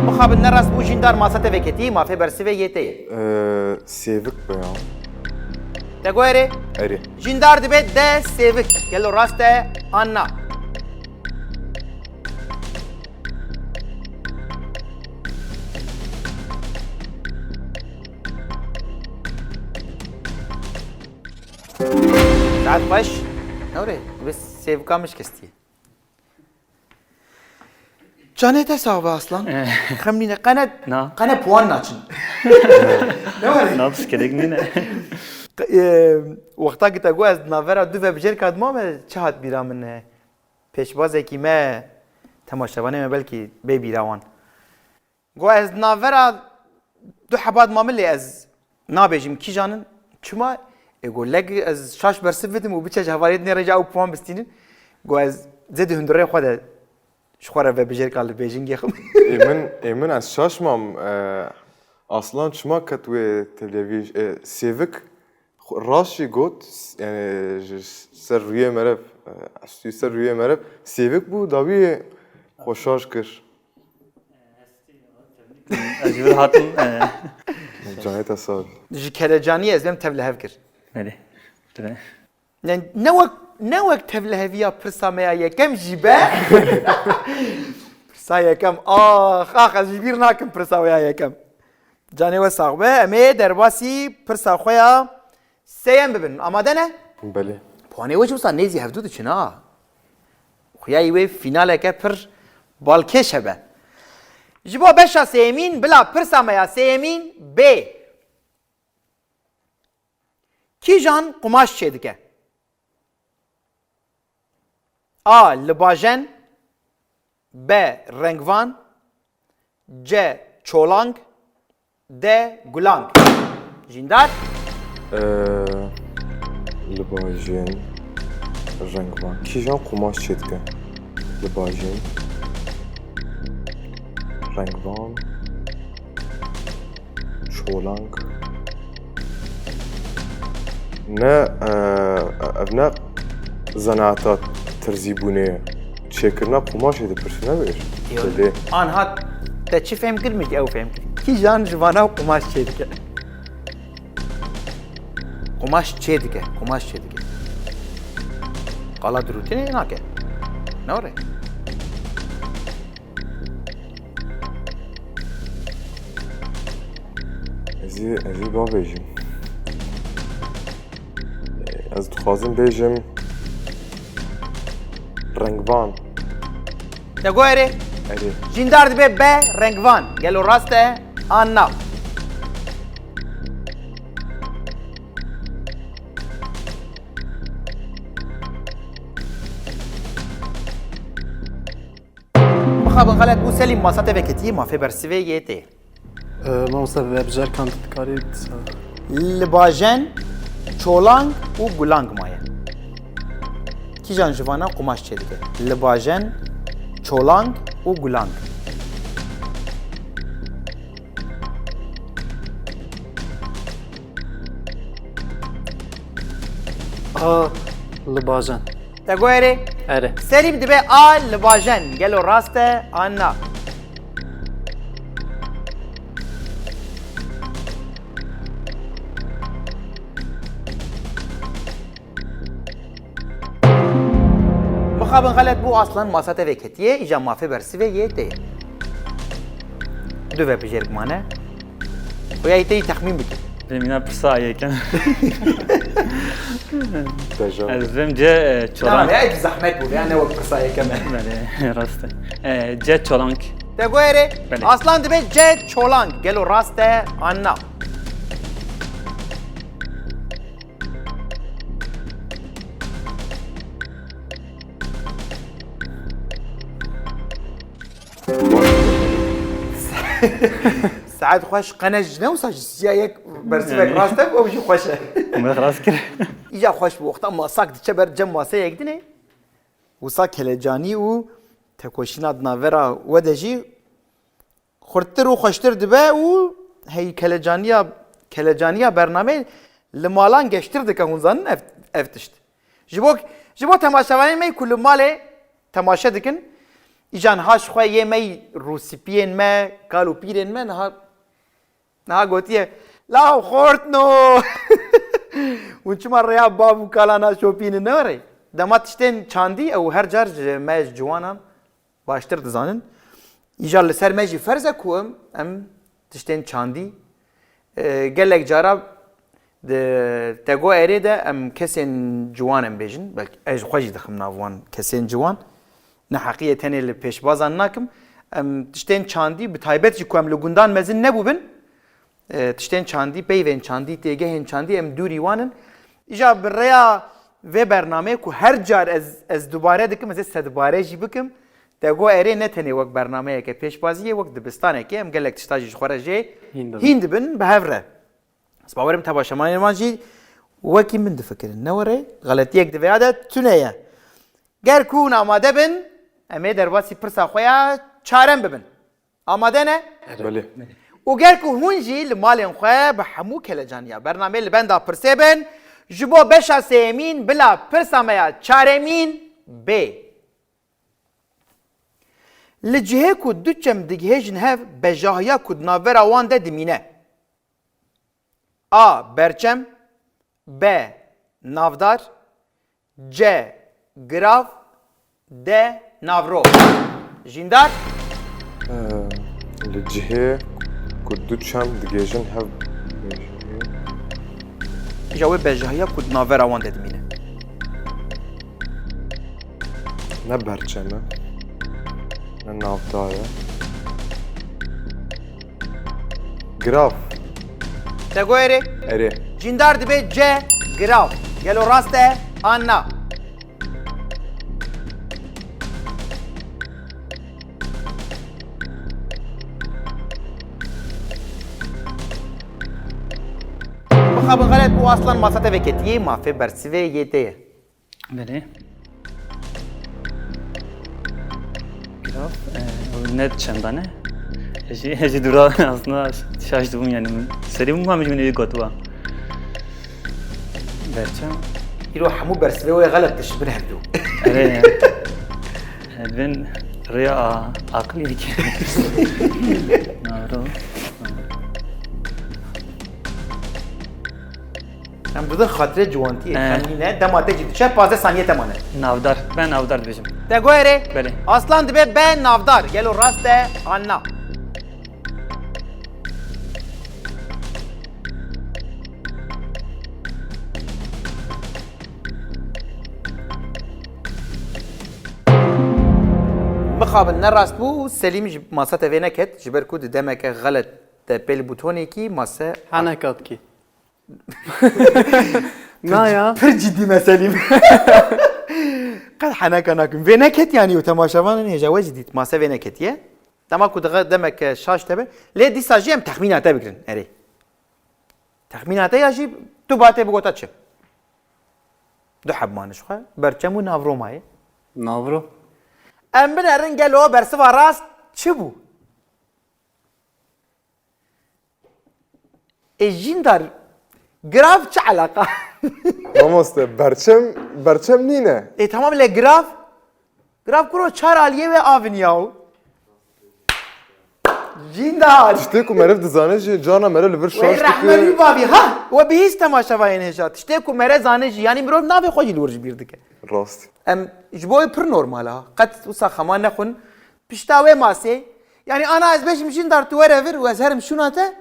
Mixabin ne rast bû, Jîndar masa te veketî, mafê bersivê yê te ye. Ee, Sêvik be ya. Te got erê? Erê. Jîndar dibe D Sêvik. Gelo rast e an na? Saet xweş. Newrê, bi Sêvika min şikestiye. Canê te sax be Aslan. Eh. Xem nîne. Qene, Na. Qene puan naçin. Ne were? Na, pişkerek nîne. Q-, e, wexta ki te got ez di navbera du vebijêrka dimam, çi hat bîra min, e, pêşbazekî me, temaşevanê me belkî bê bîra wan. Got ez di navbera du heba dimam lê ez nabêjim kîjan in. Çima Ê go leg ez şaş bersiv bidim û biçe ji hevalê dinê re jî ew puan bistînin. Go ez zêde hundirê xwe de ji xwe re vebijêrka li bêjingê xim. Ê min, ê min ez şaş mam. E, Aslan çima ket wê televîz-, e, Sêvik xwe rast jî got, yani ji ser rûyê meriv, e, estûyî ser rûyê meriv Sêvik bû, dawî xwe şaş kir. Ez ji vir hatim. e, Canê te sağ ol. Ji kelecaniyê ez bêm tev li hev kir. Belê. Dire. Ne, ne wek ne wek tevliheviya pirsa me ya yekem jî be. Pirsa yekem, ax ax, ez ji bîr nakim pirsa we ya yekem. Canê we sax be, em ê derbasî pirsa xwe ya sêyem bibin. Amade ne? Belê. Puanê we jî wisa nêzî hevdû diçin ha. Xuya wê fînaleke pir balkêş hebe. Ji bo beşa sêyemîn bila pirsa me ya sêyemîn bê. Kîjan qumaş çêdike? A. Libajen. B. Rengvan. C. Çolang. D. Gulang. Jîndar. Ee, Libajên rengvan. Kîjan qumaş çêdike? Libajên rengvan. Çolang. Ne, e, ev ne zenaeta tirzîbûnê ye. Çêkirina qumaşê dipirse, ne wê? Yo. Dilê. Anha te çi fêm kir, min jî ew fêm kir. Kîjan ji vana qumaş çêdike? Qumaş çêdike, qumaş çêdike. Qala dirûtinê nake. Ne were? Ez ê, ez ê bavêjim. Ez dixwazim bêjim rengvan. Te go erê? Erê. Jîndar dibe B, rengvan. Gelo rast e an na? Mixabin xelet bû, Selîm, masa te veketiyê, mafê bersivê yê tê. Ee, Mamosta, vebjarkan dikarî disa. Libajen, çolang û gulang maye. Kîjan ji vana qumaş çêdike? Libajen, çolang û gulang. A, Libajen. Te go erê? Erê. Selîm dibe A, Libajen. Gelo rast e an na? Mixabin xelet bû, Aslan, masa te veketiye, îca mafê bersivê yê tê. Du vebijêrik mane. Xuya yê te yî texmîn bike. Demîna pirsa yekem. Dejan. Ez vêm C e, Tamam çolan. Ya, tu zahmet bû ya, ne wek pirsa yekem e. Belê, rast e. E, C çolank. Te go erê? Belê. Aslan dibe C çolank. Gelo rast e an na? Saet xweş, qene ji ne wisa ji siya yek bersivek rast e, ew jî xweş e. Me rast kir. Îca xweş bû, wexta masak diçe ber cem maseyek dinê. Wisa kelecanî û tekoşîna di navbera we de jî xurttir û xweştir dibe û hey kelecaniya, kelecaniya bernameyê li malan geştir dike, hûn zanin ev, ev tişt. Ji bo, ji bo temaşevanên me ku li malê temaşe dikin, îcan ha ji xwe yê me yî rûspiyên me, kal û pîrên me niha, niha gotiye, "Law xortno!" Hûn çima rêya bav û kalan naşopînin, ne were? Dema tiştên çandî ew her car ji me ji ciwanan baştir dizanin. Îcar li ser me jî ferz e ku em, em tiştên çandî, e, gelek cara di tego erê de em kesên ciwan em bêjin. Belkî ez ji xwe jî dixim nav wan kesên ciwan. Neheqiyê tenê li pêşbazan nakim. Em tiştên çandî, bi taybet jî ku em li gundan mezin nebûbin, e, tiştên çandî, peyvên çandî, têgehên çandî em dûrî wan in. Îja bi rêya vê bernameyê ku her car ez, ez dubare dikim, ez ê sedbare jî bikim. Te got erê ne tenê wek bernameyeke pêşbaziyê, wek dibistanekê, em gelek tişta jî ji xwe re jê Hîn dibin. Hîn dibin bi hev re. Ez bawerim temaşevanên wan jî Wekî min difikirin. Ne were? Xeletiyek di vêya de tune ye. Ger ku hûn amade bin, em ê derbasî pirsa xwe ya çarem bibin. Amade ne? Belê. Û ger ku hûn jî li malên xwe bi hemû kelecaniya bernamê li benda pirsê bin, ji bo beşa sêyemîn bila pirsa me ya çaremîn bê. Li cihê ku du çem digihêjin hev, bejahiya ku di navbera wan de dimîne. A. Berçem. B. Navdar. C. Girav. D. Navro. Jîndar. Ee, li cihê ku du çem digêjin hev. Îja wê bejahiya ku di navbera wan de dimîne. Ne berçem e, ne navdar e. Girav. Te got erê? Erê. Cîndar dibe C, girav. Gelo rast e an na? Mixabin xelet bû, Aslan masa te veketiyê, mafê bersivê yê te ye. Belê. Girav, e, ew ne çendane. Ez jî, ez jî dûra aslında şaş dibûm yani min. Serî bûm, hemî ji min wî gotiba. Berçem. Îro hemû bersivê wê xelet dişibin hevdû. Erê ya. Divên rêya a-, aqil yekê. Navro. Em didin xatirê ciwantiyê, He. Xemîne, dema te jî diçe, pazdeh saniyê te mane. Navdar. Ben navdar dibêjim. Te got erê? Belê. Aslan dibe be navdar. Gelo rast e an na? Mixabin ne rast bû, Selîm ji masa te vê neket, ji ber ku di demeke xelet te pêl butonekî mase Hene katkî. Na ya. Pir cidî me Selîm. Qet heneka nakim. Vê neket yani û temaşevanên hêja we jî dît. Mase vê neketiye. Dema ku dixe demek şaş te be. Lê dîsa jî em texmîna te bigirin. Erê. Texmîna te ya jî tu ba te bigota çi? Du heb mane ji xwe. Berçem û navro maye. Navro. Em binerin gelo bersiva rast çi bû? Ê Jîndar, grav çi eleqa? Mamoste, berçem, berçem nîne. Ê tamam lê grav? Grav kuro çar aliyê wê avin yaw. Jîndar. Tiştê ku meriv dizane jî, carna meriv li vir Wê şaş rehme dike. Wî bavî, ha? We bihîst temaşevayên hêja. Tiştê ku mere zane jî, yanî mirov navê xwe jî li wir ji bîr dike. Rast. Em ji bo wê pir normal e ha. Qet wisa xema nexwin. Pişta wê masê, yanî ana ez bêjim Jîndar tu were vir û ez herim şûna te,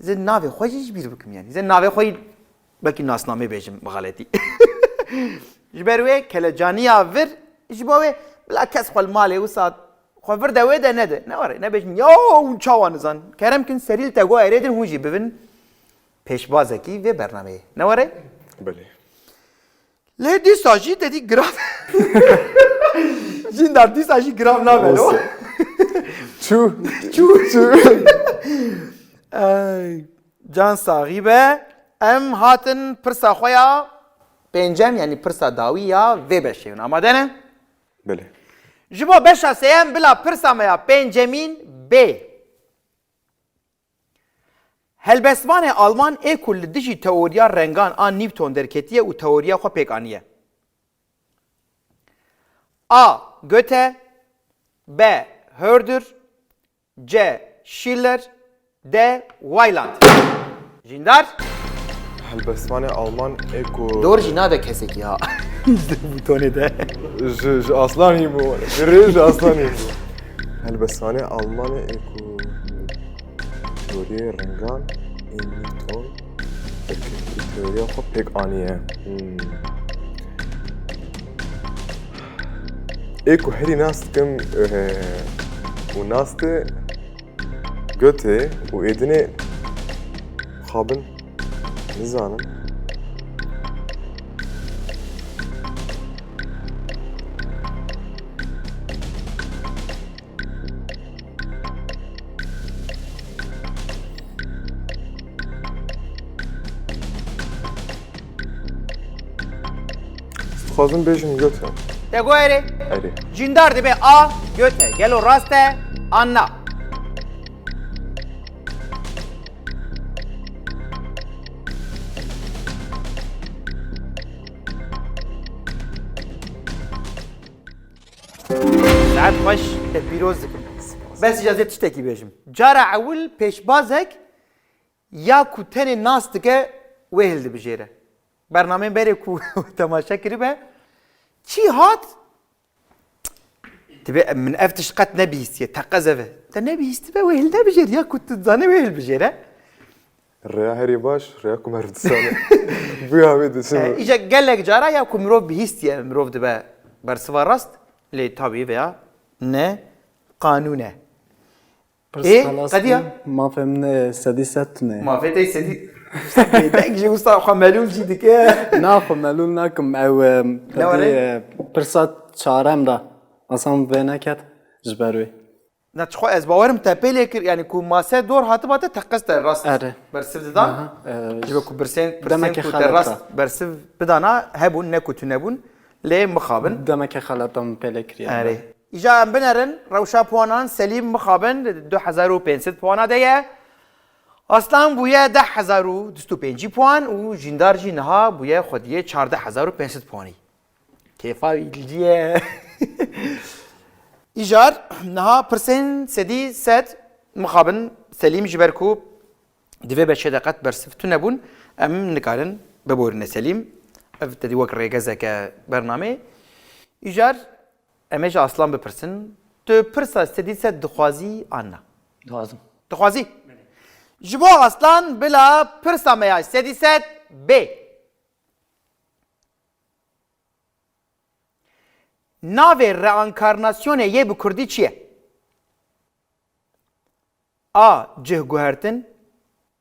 zê navê xwe jî ji bîr bikim yanî. Zê navê xwe yî belkî nasnamê bêjim bi xeletî. Ji ber wê kelecaniya vir, ji bo wê bila kes xwe li malê wisa xwe vir de wê de nede. Ne were, nebêjim, ya hûn çawa nizan. Kerem kin serî li te go erê din hûn jî bibin pêşbazekî vê bernameyê. Ne were? Belê. Lê dîsa jî te dî girav. Jîndar dîsa jî girav nabe lo. Olsun. Çû. Çû. Çû. Ay, can saxî be. Em hatin pirsa xwe ya pêncem, yanî pirsa dawî ya vê beşê. Hûn amade ne? Belê. Ji bo beşa sêyem bila pirsa me ya pêncemîn bê. Helbestvanê Alman ê ku li dijî teoriya rengan a Newton derketiye û teoriya xwe pêk aniye. A. Goethe. B. Herder. C. Schiller. D. Wieland. Jîndar. Helbestvanê Alman ê ku Dor jî nade kesekî ha. Ji butonê de. Ji, ji aslanî bû. Rê ji aslanî bû. Helbestvanê Almanê ê ku teoriyê rengan ê Newton ê ku teoriya xwe pêk aniye. Hmm. Ê ku herî nas dikim, eh, û nas di Goethe û êdinê xabin nizanim. Xwazim bêjim göt e. Te got erê. Erê. Cîndar dibe A, göt e. Gelo rast e, an na? Saet xweş, te pîroz dikim. Bes îca zê tiştekî bêjim. Cara ewil pêşbazek ya ku tenê nas dike wê hildibijêre. Bernameyên berê ku temaşe kiribe, çi hat? Dibe min ev tişt qet nebihîstiye, teqez ev e. Te nebihîstibe wê hildebijêr ya ku tu dizanî wê hilbijêre. Rêya herî baş, rêya ku meriv dizane. Bûya wê disim. E, îca gelek cara ya ku mirov bihîstiye, mirov dibe bersiva rast, lê tabî veya ne qanûn e. Ê, qediya? Mafê min e sedî sed tune. Mafê te sedî sed bêdeng jî wisa xwe melûl jî dike. Na xwe melûl nakim ew e, Ne were? pedî, e, pirsa çarem da. Aslan vê neket ji ber wê. Na çixwe ez bawerim te pê lê kir, yani ku mase dor hatiba te teqez te rast Erê. bersiv dida. Aha, e, Ji bo ku birsên, birsên demekê ku te xelet rast da. Bersiv bidana hebûn, ne ku tune bûn, lê mixabin. Demekê xelet da min pê lê kiriye. Erê. Îja em binerin rewşa puanan, Selîm mixabin du hezar û pênc sed puana de ye. Aslan bûye deh hezar û du sed û pêncî puan û Jîndar jî niha bûye xwediyê çardeh hezar û pênc sed puanî. Kêfa wî li cî ye. Îjar niha pirsên sedî sed mixabin Selîm ji ber ku di vê beşê de qet bersiv tune bûn, em nikarin biborîne Selîm. Ev tedî wek rêgezeke bernameyê. Îjar em ê ji Aslan bipirsin. Tu pirsa sedî sed dixwazî an na? Dixwazim. Dixwazî? Ji bo Aslan bila pirsa me ya sedî sed bê. Navê reenkarnasyonê yê bi kurdî çi ye? A. Cih guhertin.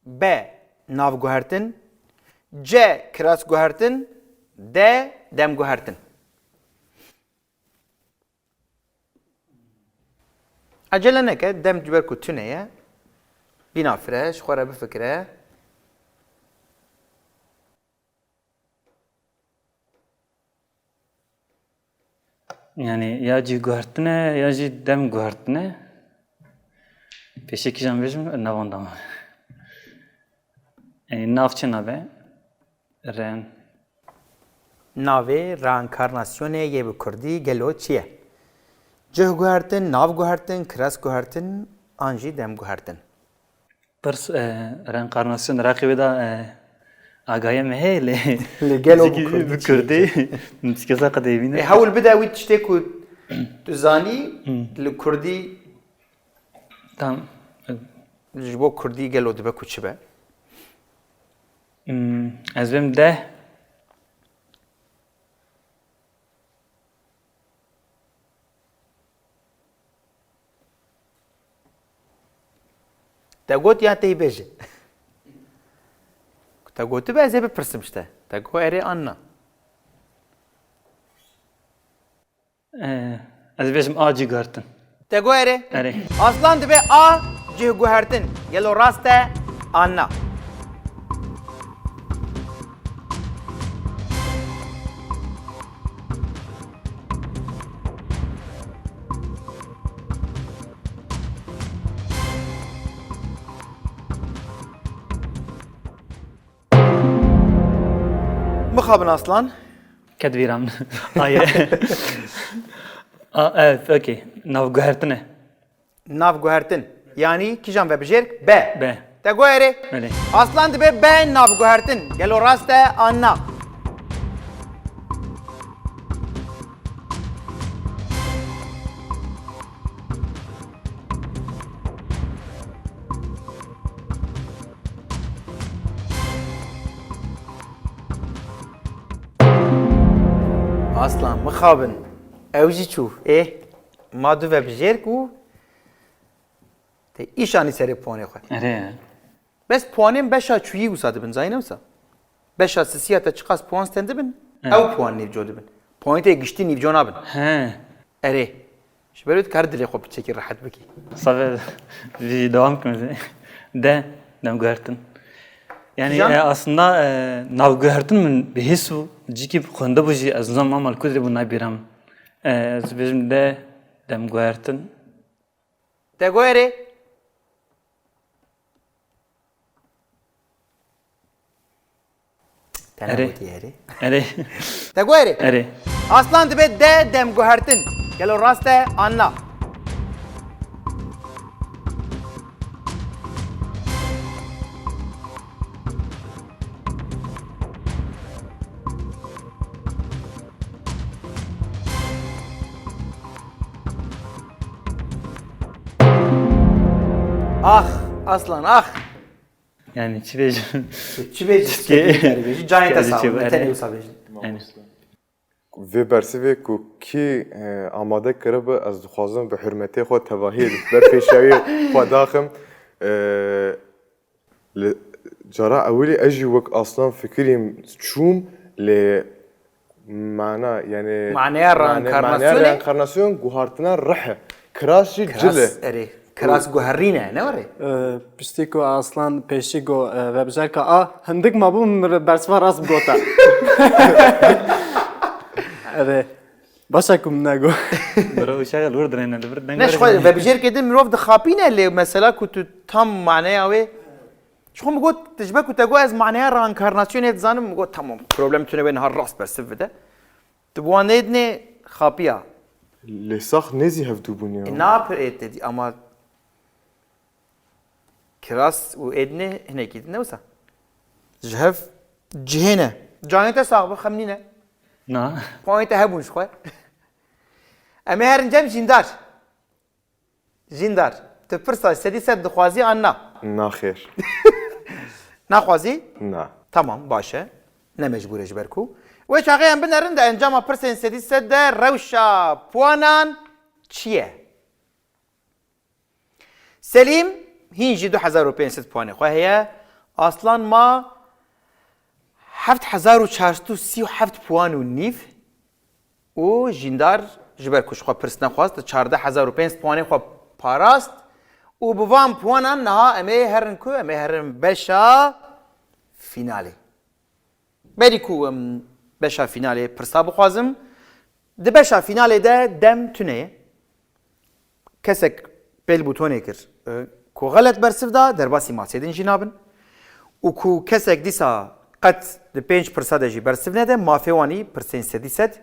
B. Nav guhertin. C. Kiras guhertin. D. Dem guhertin. Ecele neke, dem ji ber ku tune ye. Bîna fire, ji xwe re bifikire. Yani ya cî guhertine ya jî dem guhertine. Pêşekî jan bêjim navan dama. Yani nav çi nabe? Ren. Navê reenkarnasyonê yê bi kurdî gelo çi ye? Cih guhertin, nav guhertin, kiras guhertin an jî dem guhertin? Pirs e, reenkarnasyon raqî wê de e, agahiya me heye lê Lê gelo Zikî bi kurdî bi çi ye? kurdî min tikeza qedêvîne. Ê, hewl bide wî tiştê ku tu zanî li kurdî Tam. ji bo kurdî gelo dibe ku çi be? Hmm, ez bêm deh. Te got ya tey bêje? Ku te gotibe ez ê bipirsim ji te. Te got erê an na? E, ez bêjim a cî guhertin. Te got erê? Erê. Aslan dibe a cih guhertin. Gelo rast e an na? Mixabin Aslan. Ket vîra min. Aye. A, evet, okey. Nav guhertine. Nav guhertin. Yanî kîjan vebijêr? B. B. Te got erê? Belê. Aslan dibe B nav guhertin. Gelo rast e an na? Aslan mixabin. Ew jî çû. Ê, ma du vebijêr ku te îşanî serê puanê xwe. Erê. Bes puanên beşa çûyî wisa dibin, zayîne wisa. Beşa sisiya te çiqas puan stendibin, Evet. Ew puan nîvco dibin. Puanê te yê giştî nîvco nabin. He. Erê. Ji ber wê dikare dilê xwe piçekî rehet bikî. Save vî dewam kim ez ê. De, dem guhertin. Yani, Kîjan? E, aslında, e, navguhertin min bi his bû, cîkî xwendibû jî, ez nizam ama li ku dirê bû nabîra min. E, ez bêjim de demguhertin. Te got erê? Te Erê. Negotî erê. Erê. Te got erê? Erê. Aslan dibe de demguhertin. Gelo rast e an na? Ax, Aslan, ax. Yani çi bêjim? Çi bêjim? Çi bêjim? Çi bêjim? Canê te sağ ol. Te ne wisa bêjim? Yani. Vê bersivê ku kî, e, amade kiribe, ez dixwazim bi hurmetê xwe tevahiyê li ber pêşawiyê xwe daxim. E, li cara ewilî ez jî wek Aslan fikirîm çûm, lê mana, yani Maneya mane-, reenkarnasyonê? Maneya reenkarnasyon guhartina rih e. Kiras jî cil e. Kiras, erê. Kiras guherîne, ne were? E, piştî ku Aslan pêşî got, e, vebijarka a, hindik mabû min bersiva rast bigota. Erê. Başa ku min negot. Bro, uşaga li wir dirêne, li vir deng Ne, ji xwe vebijarkê din mirov dixapîne, lê mesela ku tu tam maneya wê. Ji xwe min got, ji ber ku te got ez maneya reenkarnasyonê dizanim, min got tamam, problem tune wê niha rast bersiv bide. Tu bi wan nêdinê xapiya. Lê sax nêzî hevdû bûn ya. E, na pir ê te dî, ama kiras û êdinê hinekî din ne wisa. Ji hev cihê ne. Canê te sax be, xem nîne. Na. Puanê te hebûn ji xwe. Em ê herin cem jîndar. Jîndar, tu pirsa sedî sed dixwazî an na? Naxêr. Naxwazî? Na. Tamam, baş e. Ne mecbûr e ji ber ku. Wê çaxê em binerin di encama pirsên sedî sed de rewşa puanan çi ye? Selîm hîn jî du hezar û pênc sed puanê xwe heye. Aslan ma heft hezar û çar sed û sî û heft puan û nîv. Û Jîndar ji ber ku ji xwe pirs nexwast, çardeh hezar û pênc sed puanê xwe parast û bi van puanan niha em ê herin ku? Em ê herin beşa fînalê. Berî ku em beşa fînalê pirsa bixwazim, di beşa fînalê de dem tune ye. Kesek pêl bûtonê kir, e, ku xelet bersiv da, derbasî masê din jî nabin. Û ku kesek dîsa qet di pênc pirsa de jî bersiv nede, mafê wanî pirsên sedî sed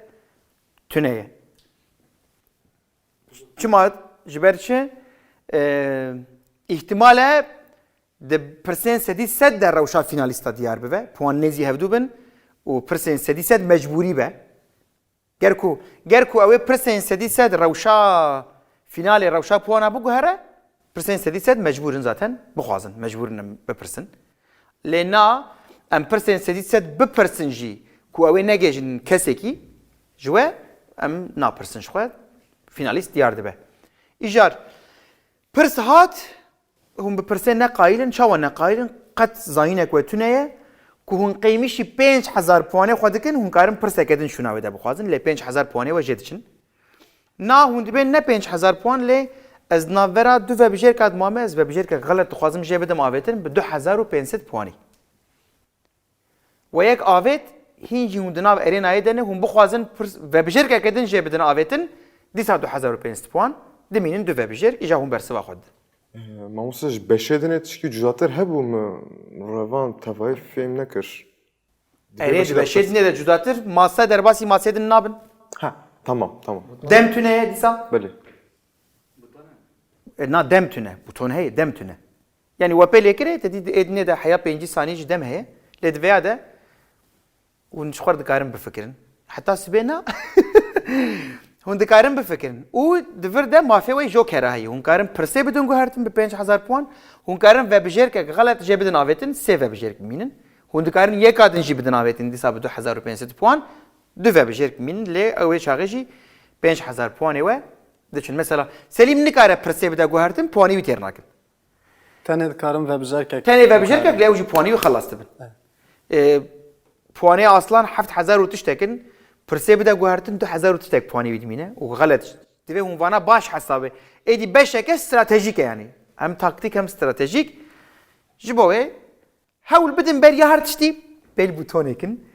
tune ye. Çima? Ji ber çi? E, îhtimal e di pirsên sedî sed de rewşa fînalîsta diyar bibe. Puan nêzî hevdû bin û pirsên sedî sed mecbûrî be. Ger ku, ger ku ew ê pirsên sedî sed rewşa fînalê, rewşa puana biguhere, pirsên sedî sed mecbûr in zaten bixwazin, mecbûr in em bipirsin. Lê na, em pirsên sedî sed bipirsin jî ku ew ê negihîjin kesekî, ji we em napirsin ji xwe, fînalîst diyar dibe. Îcar, pirs hat, Hûn bi pirsê ne qayîl in, çawa ne qayîl in? Qet zayînek we tune ye ku hûn qêmişî pênc hezar puanê xwe dikin, hûn karin pirseke din şûna wê de bixwazin, lê pênc hezar puanê we jê diçin. Na, hûn dibên ne pênc hezar puan, lê ez di navbera du vebijêrka dima me, ez vebijêrkek xelet dixwazim jê bidim avêtin bi du hezar û pênc sed puanî. We yek avêt, hîn jî hûn di nav erênayê de ne, hûn bixwazin pirs-, vebijêrkeke din jê bidin avêtin, dîsa du hezar û pênc sed puan, dimînin du vebijêrk, îja hûn bersiva xwe didin. Ee, mamoste, ji beşê dinê tişkî cudatir hebû, min revan tevayî fêm nekir. Erê, di beşê dinê de cudatir, masa derbasî masê din nabin. Ha, tamam, tamam. Dem tune ye dîsa? Belê. E, na, dem tune. Buton heye, dem tune. Yani we pê lê kirê, te dî ê dinê de heya pêncî sanî jî dem heye. Lê di vêya de hûn ji xwe re dikarin bifikirin. Heta sibê na. Hûn dikarin bifikirin. Û di vir de mafê we jokera heye. Hûn karin pirsê bidin guhertin bi pênc hezar puan. Hûn karin vebijêrkek xelet jê bidin avêtin, sê vebijêrk bimînin. Hûn dikarin yeka din jî bidin avêtin, dîsa bi du hezar û pênc sed puan. Du vebijêrk bimînin, lê ew ê çaxê jî pênc hezar puanê we diçin. Mesela Selîm nikare pirsê bide guhertin, puanê wî têr nakin. Tenê dikarim vebijêrkek. Tenê vebijêrkek, lê ew jî puanê wî xelas dibin. Evet. Ee, puanê Aslan heft hezar û tiştek in, pirsê bide guhertin, du hezar û tiştek puanê wî dimîne û xelet. Divê hûn vana baş hesabê. Êdî beşeke stratejîk e yani. Hem taktîk hem stratejîk. Ji bo wê Hewl bidin beriya her tiştî. Bêl bû tonekin.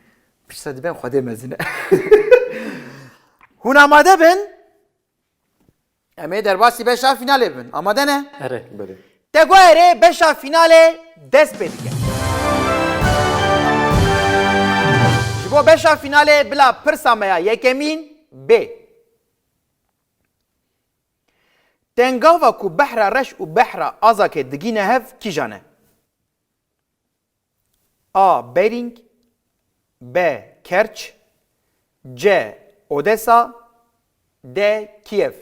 Piştre diben Xwedê mezin e. Hûn amade bin? Em ê derbasî beşa finalê bin. Amade ne? Erê. Belê. Tegoerê beşa finalê dest pê dike. Ji bo beşa finalê bila pirsa me ya yekemîn bê. Tengava ku behra reş û behra azakê digîne hev kîjan e? A. Bering. B. Kerç. C. Odesa. D. Kiev.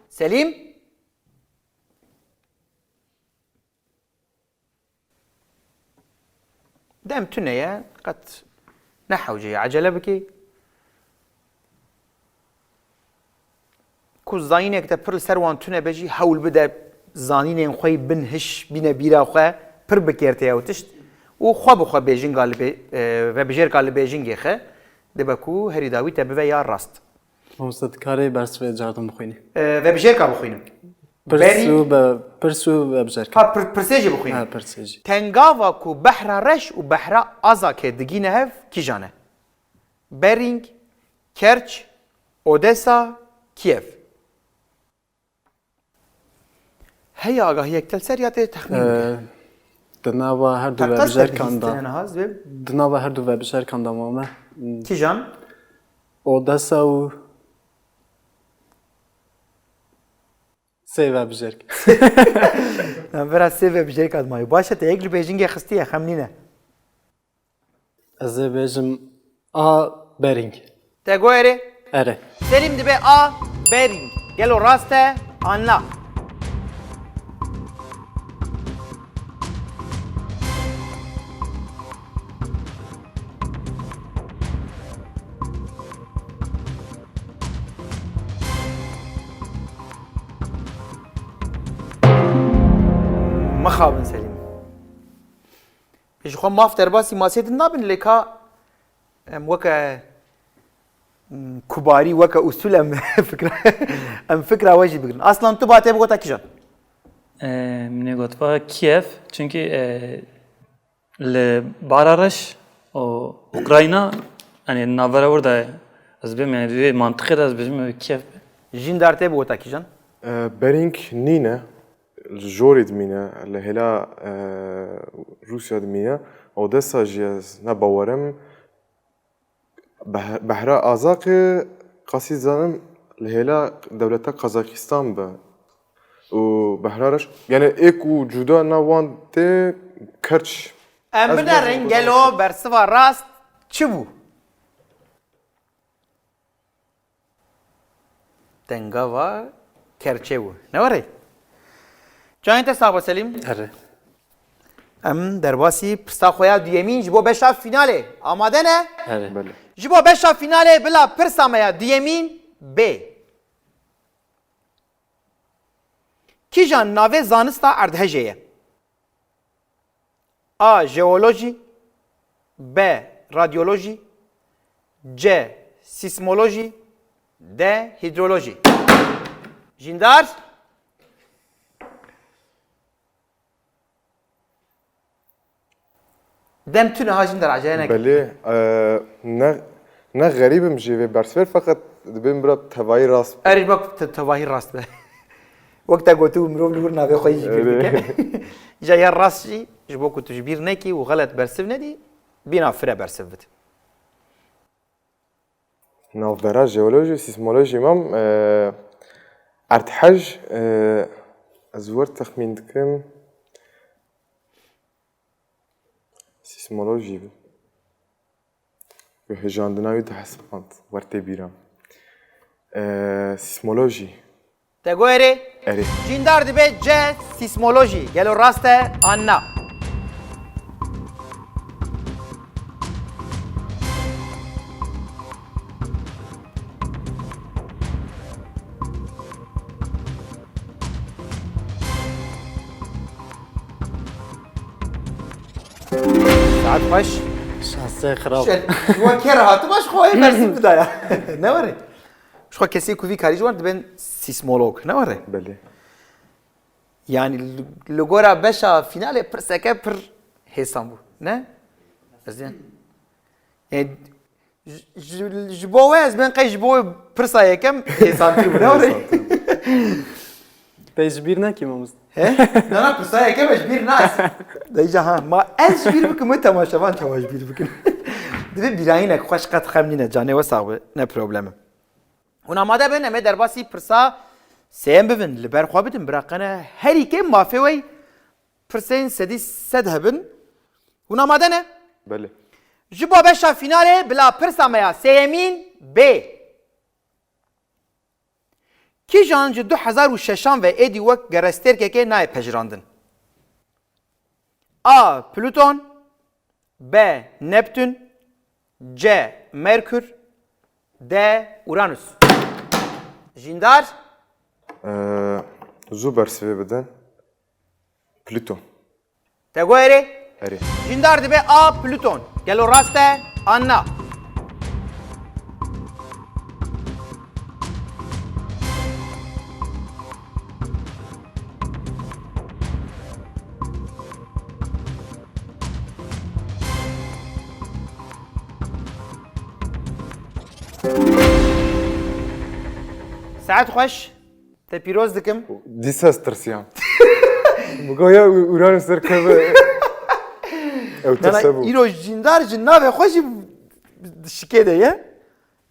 Selîm? Dem tune ye, qet ne hewce ye, ecele bikî. Ku zanînek te pir li ser wan tune be jî hewl bide zanînên xwe yî bin hiş bîne bîra xwe, pir bi kêr tê ew tişt û xwe bi xwe bêjinga li bê-, e, vebijêrka li bêjingê xe dibe ku herî dawî te bive ya rast. Mamoste, dikarê bersivê cardin bixwînî? E, vebijêrka bixwînim. Pirs Berî- û be-, pirs û vebijêrka. Ha, pir-, pirsê jî bixwînim. Ha, pirsê jî. Tengava ku behra reş û behra azakê digîne hev kîjan e? Bering, Kerç, Odesa, Kiev. Heye agahiyek te li ser ya tê texmîn bike? Ee, di nava her du Teqez te vebijêrkan de. Bihîstine niha, ez bê- Di nava her du vebijêrkan de mame. Kîjan? Odesa û sê vebijêrk. Em vera sê vebijêrka dimayî. Baş e, te yek ji bêjingê xistiye, xem nîne. Ez ê bêjim A. Bering. Te got erê? Erê. Selîm dibe A. Bering. Gelo rast e an na? Mixabin Selîm. Ji xwe maf derbasî masê din nabin, lê ka em weke, m, kubarî, weke usul em fikra, em fikra we jî bigirin. Aslan, tu ba te bigota kîjan? E, min ê gotba Kiev, çünkü, e, li Bahra Reş û Ukrayna, yani navbera wir de ez bêm, yani vê mantiqê de ez bêjim Kiev be. Jîndar te bigota kîjan? E, Bering nîne. Li jorê dimîne, li hêla, e, Rûsya dimîne. Odesa jî ez ne bawer im. Beh-, behra Azaqê qasî zanim li hêla dewleta Kazakistan be. Û behra reş, yani ê ku cuda na wan tê Kerç. Em binerin, gelo bersiva rast çi bû? Tengava Kerçê bû. Ne were? Canê te sax be Selîm. Erê. Em derbasî pirsa xwe ya duyemîn ji bo beşa finalê. Amade ne? Erê. Belê. Ji bo beşa finalê bila pirsa me ya duyemîn bê. Kîjan navê zanista erdhejê ye? A. Jeolojî. B. Radyolojî. C. Sîsmolojî. D. Hîdrolojî. Jîndar. Dem tune ha Jîndar, acele neke. Belê, e, ne, ne xerîb im jî vê bersivê, feqet dibêm bira tevayî rast be. Erê, bak, te-, tevahî rast be. Wek te gotibû, mirov li wir navê xwe yî ji bîr dike. Îja ya rast jî, ji bo ku tu ji bîr nekî û xelet bersiv nedî, bîna fire bersiv bid. Navbera jeolojî, sîsmolojî mam, e, erdhej, e, ez wer texmîn dikim. Sîsmolojî bi. Bi hejandina wî dihesiband, wer tê bîra. Ee, sîsmolojî. Te got erê? Erê. Jîndar dibe C, sîsmolojî. Gelo rast e an na? Saet xweş. Şansê xirab. Şer, ji we kê re hatiba, ji xwe yê bersiv bidaya. Ne were? Ji xwe kesê ku vî karî ji wan dibên sîsmolog. Ne were? Belê. Yani li, li gora beşa finalê pirseke pir hêsan bû. Ne? Ez ê, yani, ji, ji, ji bo we ez bên qey ji bo pirsa yekem hêsantir bû, ne were? Te ji bîr nekî, mamoste? He? Na, na, pirsa yekem ez ji bîr nas. Deyca ha, ma ez ji bîr bikim, wê temaşevan çawa ji bîr bikin. Divê bîrayînek xweş qet xem nîne, canê we sax be, ne probleme. Hûn amade bin, em ê derbasî pirsa sêyem bibin, li ber xwe bidin, biraqene herî kêm mafê wey pirsên sedî sed hebin. Hûn amade ne? Belê. Ji bo beşa finalê bila pirsa me ya sêyemîn bê. Kîjan ji du hezar û şeşan ve êdî wek gerestêrkekê nayê pejirandin? A. Plûton, B. Neptûn, C. Merkûr, D. Uranus. Jîndar? Ee, Zû bersivê bidin. Plûton. Te got erê? Erê. Jîndar dibe A. Plûton. Gelo rast e an na? Saet xweş. Te pîroz dikim. Dîsa ez tirsiyam. Min got ya Uranus derkeve. Ew Na, na, tirse bû. Îro jîndar ji navê xwe jî şikê de ye.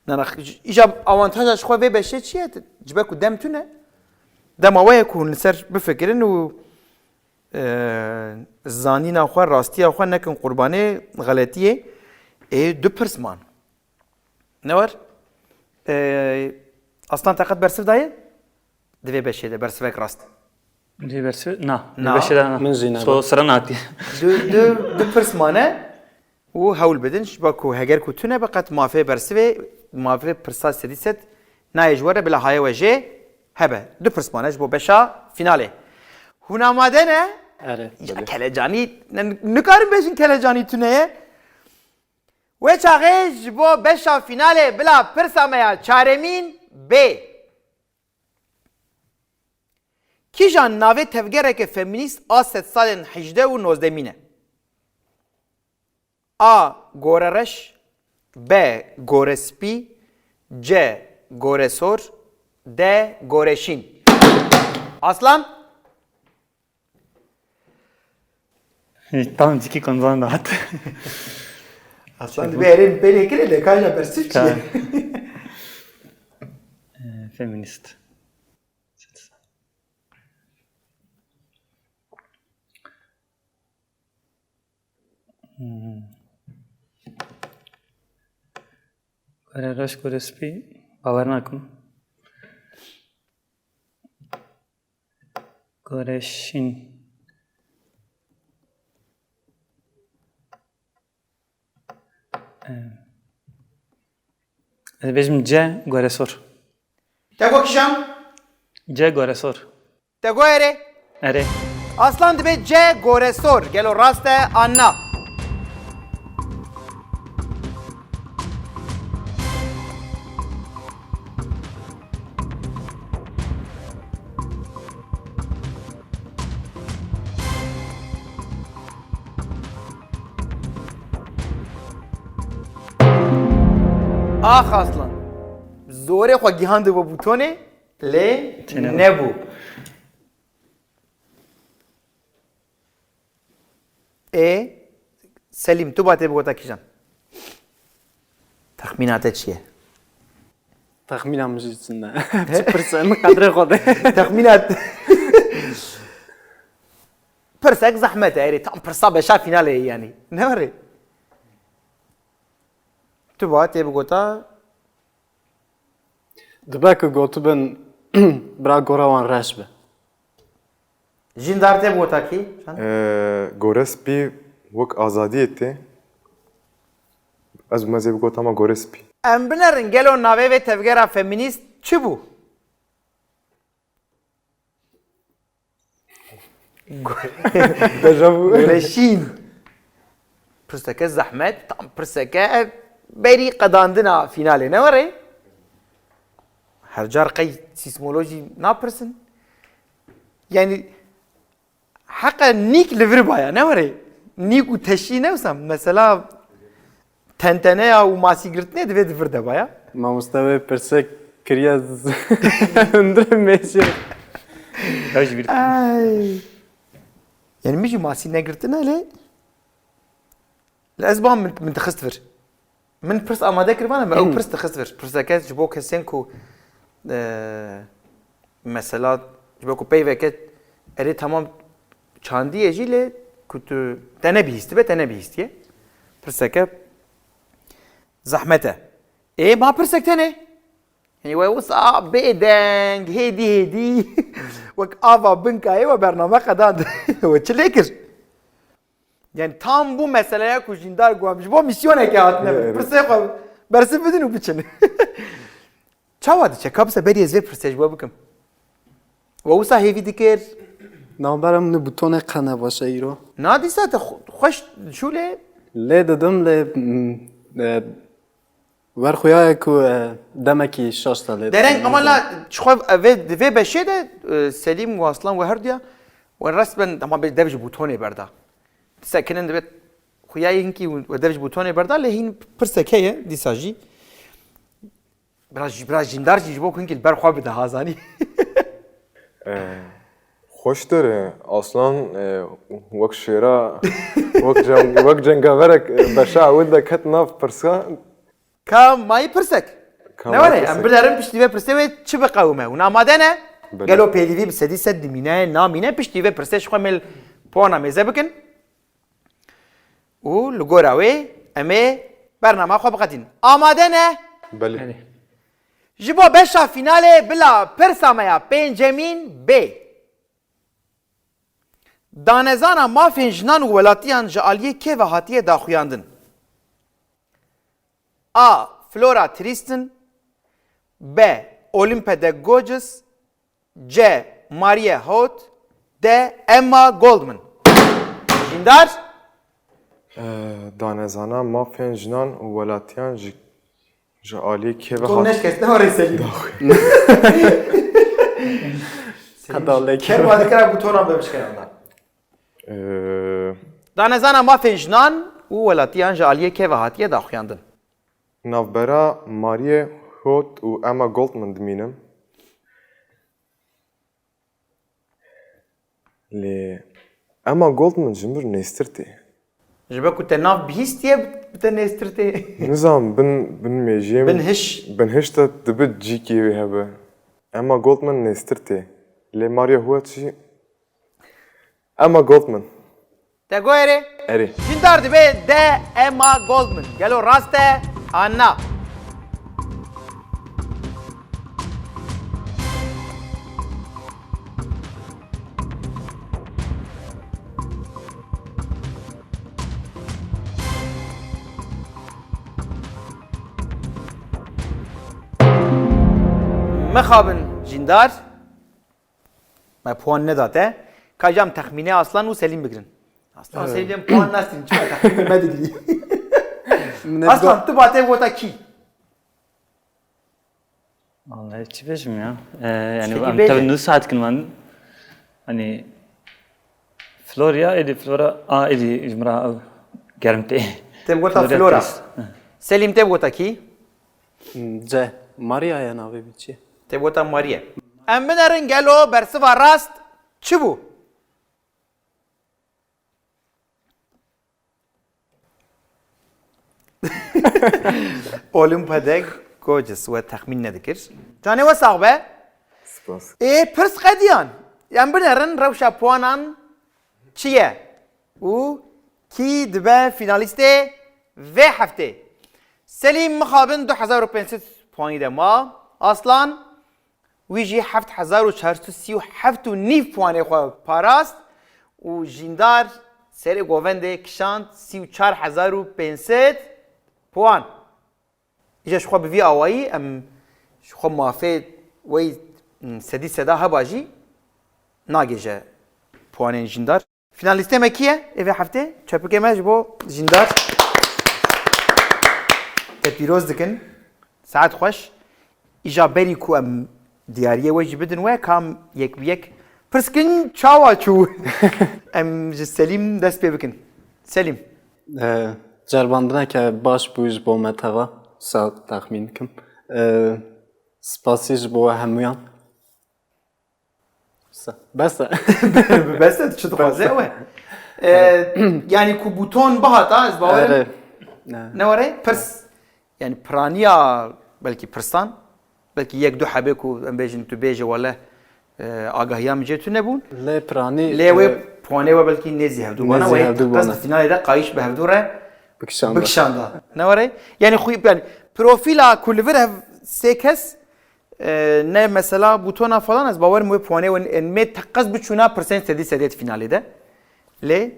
Na, na, îja avantaja ji xwe vê beşê çi ye? Ji ber ku dem tune. Dema we ye ku hûn li ser bifikirin û, e, zanîna xwe, rastiya xwe nekin qurbanê xeletiyê. Ê du pirs man. Ne war? E, Aslan te qet bersiv daye? Di vê beşê de bersivek rast. Di vê bersivê? Na. Na. Di vê beşê de na. Min jî ne. So sira natiye. Du, du, du pirs mane û hewl bidin. Ji bo ku heger ku tune be qet mafê bersivê, mafê pirsa sedî sed nayê ji we re, bila haye we jê hebe. Du pirs mane ji bo beşa finalê. Hûn amade ne? Erê. Ya kelecanî, ne, nikarin bêjin kelecanî tune ye. Wê çaxê ji bo beşa finalê bila pirsa me ya çaremîn bê. Kîjan navê tevgereke femînîst a sedsalên hejdeh û nozdehmîn e? A. Gorereş, B. Gorespî, C. Goresor, D. Goreşîn. Aslan? Tam cikî konzan rahat. Aslan dibe erê pêlê kire de kaja bersiv çi ye? Ka-, e, feminist. Hmm. Were reş gore spî bawer nakim. Goreşîn. Em, ez dibêjim C, goresor. Te got kîjan? C, goresor. Te got erê? Erê. Aslan dibe C, goresor. Gelo rast e an na? Ax Aslan. Zorê xwe gihandibo butonê, lê Tênebû. Nebû. Ê, Selîm, tu ba tê bigota kîjan? Texmîna te çi ye? Texmîna min jî çi ne. Çi pirse, min qedrê xwe de. Texmîna te. Pirsek zehmet e, erê, tam pirsa beşa finalê ye yanî. Ne were? Tu ba tê bigota Dibe ku gotibin bira gora wan reş be. Jîndar tê bigota kî? Ee, Gore spî wek azadiyê tê. Ez û me zê bigota ma gore spî. Em binerin gelo navê vê tevgera femînîst çi bû? Dejavu. Goreşîn. Pirseke zehmet, tam pirseke berî qedandina finalê, ne were? Her car qey sîsmolojî napirsin. Yani, heqe nîk li vir baya, ne were? Nîk û teşî ne wisa? Mesela tenteneya û masî girtinê divê di vir de baya. Mamoste wê pirsek kiriye z- hundir mêşe. Ew jî vir. Ay. Yani min jî masî negirtine lê. Lê ez ban min, min dixist vir. Min pirs amade kiribana, me ew pirs dixist vir. Pirseke ji bo kesên ku e, mesela ji bo ku peyveke erê tamam çandiye jî lê ku tu te nebihîstibe, te nebihîstiye. Pirseke zehmet e. Ê ma pirsek tenê. Yanî we wisa bêdeng, hêdî hêdî wek ava binkayê we bername qedand. We çi lê kir? Yani tam bu meseleya ku jîndar ku em ji bo misyoneke hatine Evet. Pirsê xwe bersiv bidin û biçin. Çawa diçe? Ka bise berî ez vê pirsê ji we bikim. We wisa hêvî dikir. Navbera min butonê qe ne baş e îro. Na dîsa te xweş şûlê. Lê didim lê mm, e, Wer xuya ye ku e, demekî şaş te lê. Dereng ama la ji xwe vê, vê beşê de e, Selîm û Aslan we herduya we resmen dema bê dev ji bûtonê berda. Sekinin dibêt xuya ye hinkî we dev ji bûtonê berda lê hîn pirsek heye dîsa jî. Biraz, biraz jîndar jî ji bo ku hinkî li ber xwe bide ha zanî. Xweştir e, Aslan e, wek şêra, wek ceng, wek cengaverek e, beşa wê de ket nav pirsa. Ka mayî pirsek. Ka Ne mayî were, pirsek. Em binerin piştî vê pirsê wê çi biqewime? Hûn amade ne? Belê. Gelo pêdivî bi sedî sed dimîne, namîne, piştî vê pirsê ji xwe mêl puana mêze bikin. Û li gora wê em ê bernama xwe biqetînin. Amade ne? Belê. Belê. Ji bo beşa fînalê bila pirsa me ya pêncemîn bê. Danezana mafên jinan û welatiyan ji aliyê kê ve hatiye daxuyandin? A. Flora Tristan. B. Olympe de Gauges. C. Marie Haut. D. Emma Goldman. Jîndar? Danezana mafên jinan û welatiyan ji ji aliyê kê ve Tom hat? Neşkes ne orê Selîm. Qedalek. Kerma dikira bûtona be bişkena da. Ee, Danezana mafên jinan û welatiyan ji aliyê kê ve hatiye daxuyandin? Navbera Marie Haut û Emma Goldman dimînim. Lê Emma Goldman ji min nêztir tê. Ji ber ku te nav bihîstiye bi te nêztir tê. Nizam bin, bin mêjiyê min. Bin hiş. Bin hiş te dibi cîkê wê hebe. Emma Goldman nêztir tê. Lê Maria Huat jî Emma Goldman. Te goyerê? Erê. Jindar dibe de Emma Goldman. Gelo rast e? An na? Mixabin jîndar. Me puan nedate. Ka cam texmînê Aslan û Selîm bigirin. Aslan Evet. Selîm puan nastin. Çima texmînê me digirî? Min Aslan, tu batê vota kî? Vallahi çi bêjim ya. Ee, yani Peki em bêje. Tabii nus saat kin man. Hani Florya, edi Flora, a edi jimra germ te. Te vota Flora. Selîm te vota kî? C. Maria ya navê bi çi? Te vota Maria. Em binerin gelo bersiva rast çi bû? Olimpe de Goces we texmîn nedikir. Canê we sax be. Spas. Ê pirs qediyan. Em binerin rewşa puanan çi ye? Û kî dibe fînalîstê vê heftê? Selîm mixabin du hezar û pênc sed puanî de ma. Aslan wî jî heft hezar û çar sed û sî û heft û nîv puanê xwe parast û Jîndar serê govendê kişand sî û çar hezar û pênc sed puan. Îja ji xwe bi vî awayî em ji xwe mafê wey sedî seda heba jî nagêje puanên Jîndar. Fînalîstê me kî ye ê vê heftê? Çepikê me ji bo Jîndar. Te pîroz dikin. Saet xweş. Îja berî ku em diyariyê we jî bidin we, kam yek bi yek pirskin çawa çû? Em ji Selîm dest pê bikin. Selîm. E, ceribandineke baş bû ji bo me teva, sa texmîn dikim. E, spasî ji bo we hemûyan. Sa- Bes e. Bes e, tu çi dixwaze ew e. E, yani ku bûton bihata, ez bawerim. Erê. Ne. Ne were? Pirs. Yani piraniya belkî pirsan, belkî yek du hebê ku em bêjin tu bêje wele e, agahiya min jê tune bûn. Lê piranî. Lê wê puanê we belkî nêzî hevdû bana. Nêzî Wê hevdû teqez bana. Di finalê de qayîş bi hevdû re Bikişanda. Bikişanda. Ne were? Yani xwe yani profîla ku li vir hev sê kes e, ne mesela bûtona falan ez bawerim wê puanê we em ê teqez biçûna pirsên sedî sedê di finalê de. Lê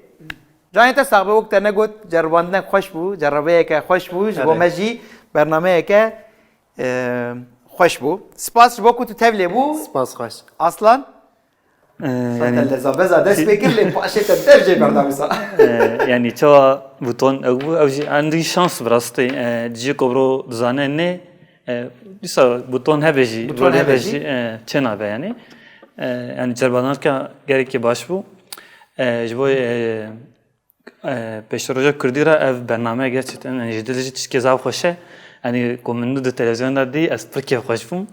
canê te sax be, wek te negot, ceribandinek xweş bû, ceribeyeke xweş bû, ji bo Erê. Me jî bernameyeke e, xweş bû. Spas ji bo ku tu tevlê bû. Spas xweş. Aslan, Ee, yani, yani, te leza beza dest pê kir lê paşê te dev jê berdamî sa. Ee, yani çawa bûton ew bû, ew jî endî şans bi rastî. Ee, cî ku bro dizane ne, ee, dîsa bûton hebe jî, Bûton bro hebe hebe jî. Jî, ee, çênabe yani. Ee, yani ceribandineke gerekî baş bû. Ee, ji bo, ee, ee, pêşroja Kurdî re ev bername gerçekten, yani ji dil jî tiştekî zaf xweş e. Yani ku min di televîzyon de dî, ez pir kêfxweş bûm.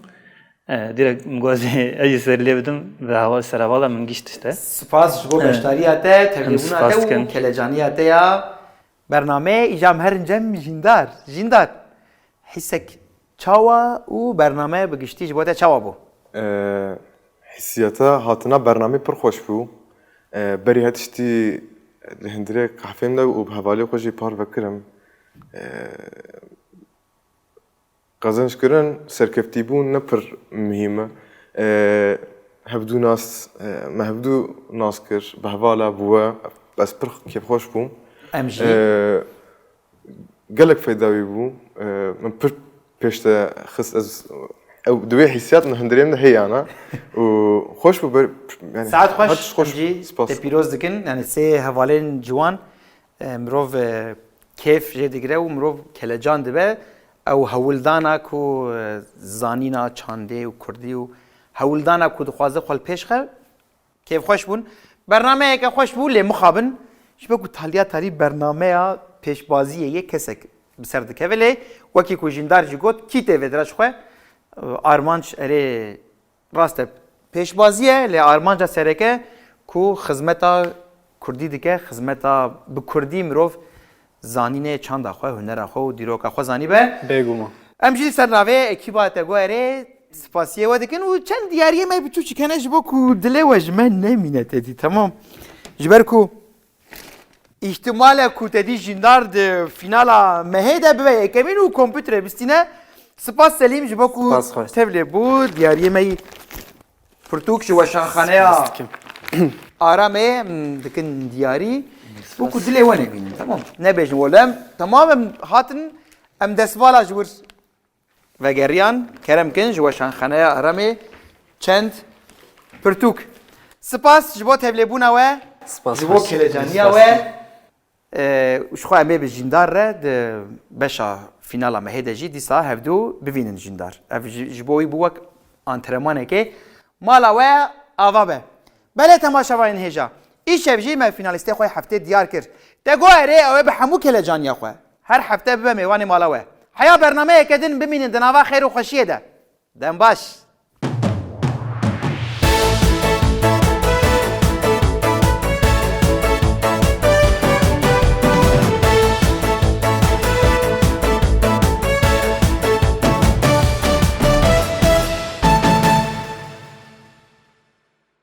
E, direkt min got, ez ê ser lê bidim ve hava serevala min gişt işte. Spas ji bo Evet. beşdariya te, Em tevlêbûna spas te û dikin. Kelecaniya te ya bernameyê. Îca em herin cem jîndar. Jîndar. Hîsek çawa û bername bi giştî ji bo te çawa bû? Ee, hissiyata hatina bernamê pir xweş bû. Ee, berî her tiştî li hundirê qehfê min de û bi hevalê xwe jî parve kirim. Ee, qezenc kirin, serkeftîbûn ne pir muhîm e. Ee, hevdû nas, e, me hevdû nas kir, bi hevala bû we, ez pir kêfxweş bûm. Em jî. Ee, gelek feyda wî bû. Ee, min pir pêş te xist, ez ew di wê hîsiyat min hundirê min de heyana. Û xweş bû ber, yani, Saet her xweş, tişt xweş. Em jî Spas. Te pîroz dikin. Yani sê hevalên ciwan e, mirov e, kêf jê digire û mirov kelecan dibe. Ew hewldana ku e, zanîna çandê û kurdî û hewldana ku dixwaze xwe li pêş xe kêfxweş bûn. Bernameyeke xweş bû lê mixabin. Ji bo ku taliya tarî bernameya pêşbaziyê yê kesek bi ser dikeve lê wekî ku Jîndar jî got, kî tê vê dira ji xwe? Armanc erê rast e pêşbazî ye, lê armanca sereke ku xizmeta kurdî dike, xizmeta bi kurdî mirov zanînê çanda xwe, hunera xwe û dîroka xwe zanîbe. Bêguman. Em jî li ser navê ekîba te guherê spasiyê we dikin û çend diyariyê me biçûçik hene ji bo ku dilê we ji me nemîne tedî, temam. Ji ber ku îhtimale ku tedî Jîndar di fînala mehê de bibe yekemîn û kompûterê bistîne. Spas Selîm ji bo ku Spas xweş. Tevlê bû, diyariyê me yî pirtûk ji weşanxaneya Spas dikim. Aramê em dikin diyarî. Bo ku dilê we nebînin, temam. Nebêjin welem, temam em hatin, em destvala ji wir vegeriyan, kerem kin ji weşanxaneya Aramê çend pirtûk. Spas ji bo tevlêbûna we, Spas ji bo xweş. kelecaniya Spas. We. Ee, ji xwe em ê bi Jîndar re di beşa fînala mehê de jî dîsa hevdû bivînin Jîndar. Ev ji, ji bo wî bû wek antrenmanekê. Mala we ava be. Belê temaşevanên hêja. Îşev jî me fînalîstê xwe heftê diyar kir. Te guherê ew ê bi hemû kelecaniya xwe her hefte bibe mêvanê mala we. Heya bernameyeke din bimînin di nava xêr û xweşiyê de. Dem baş.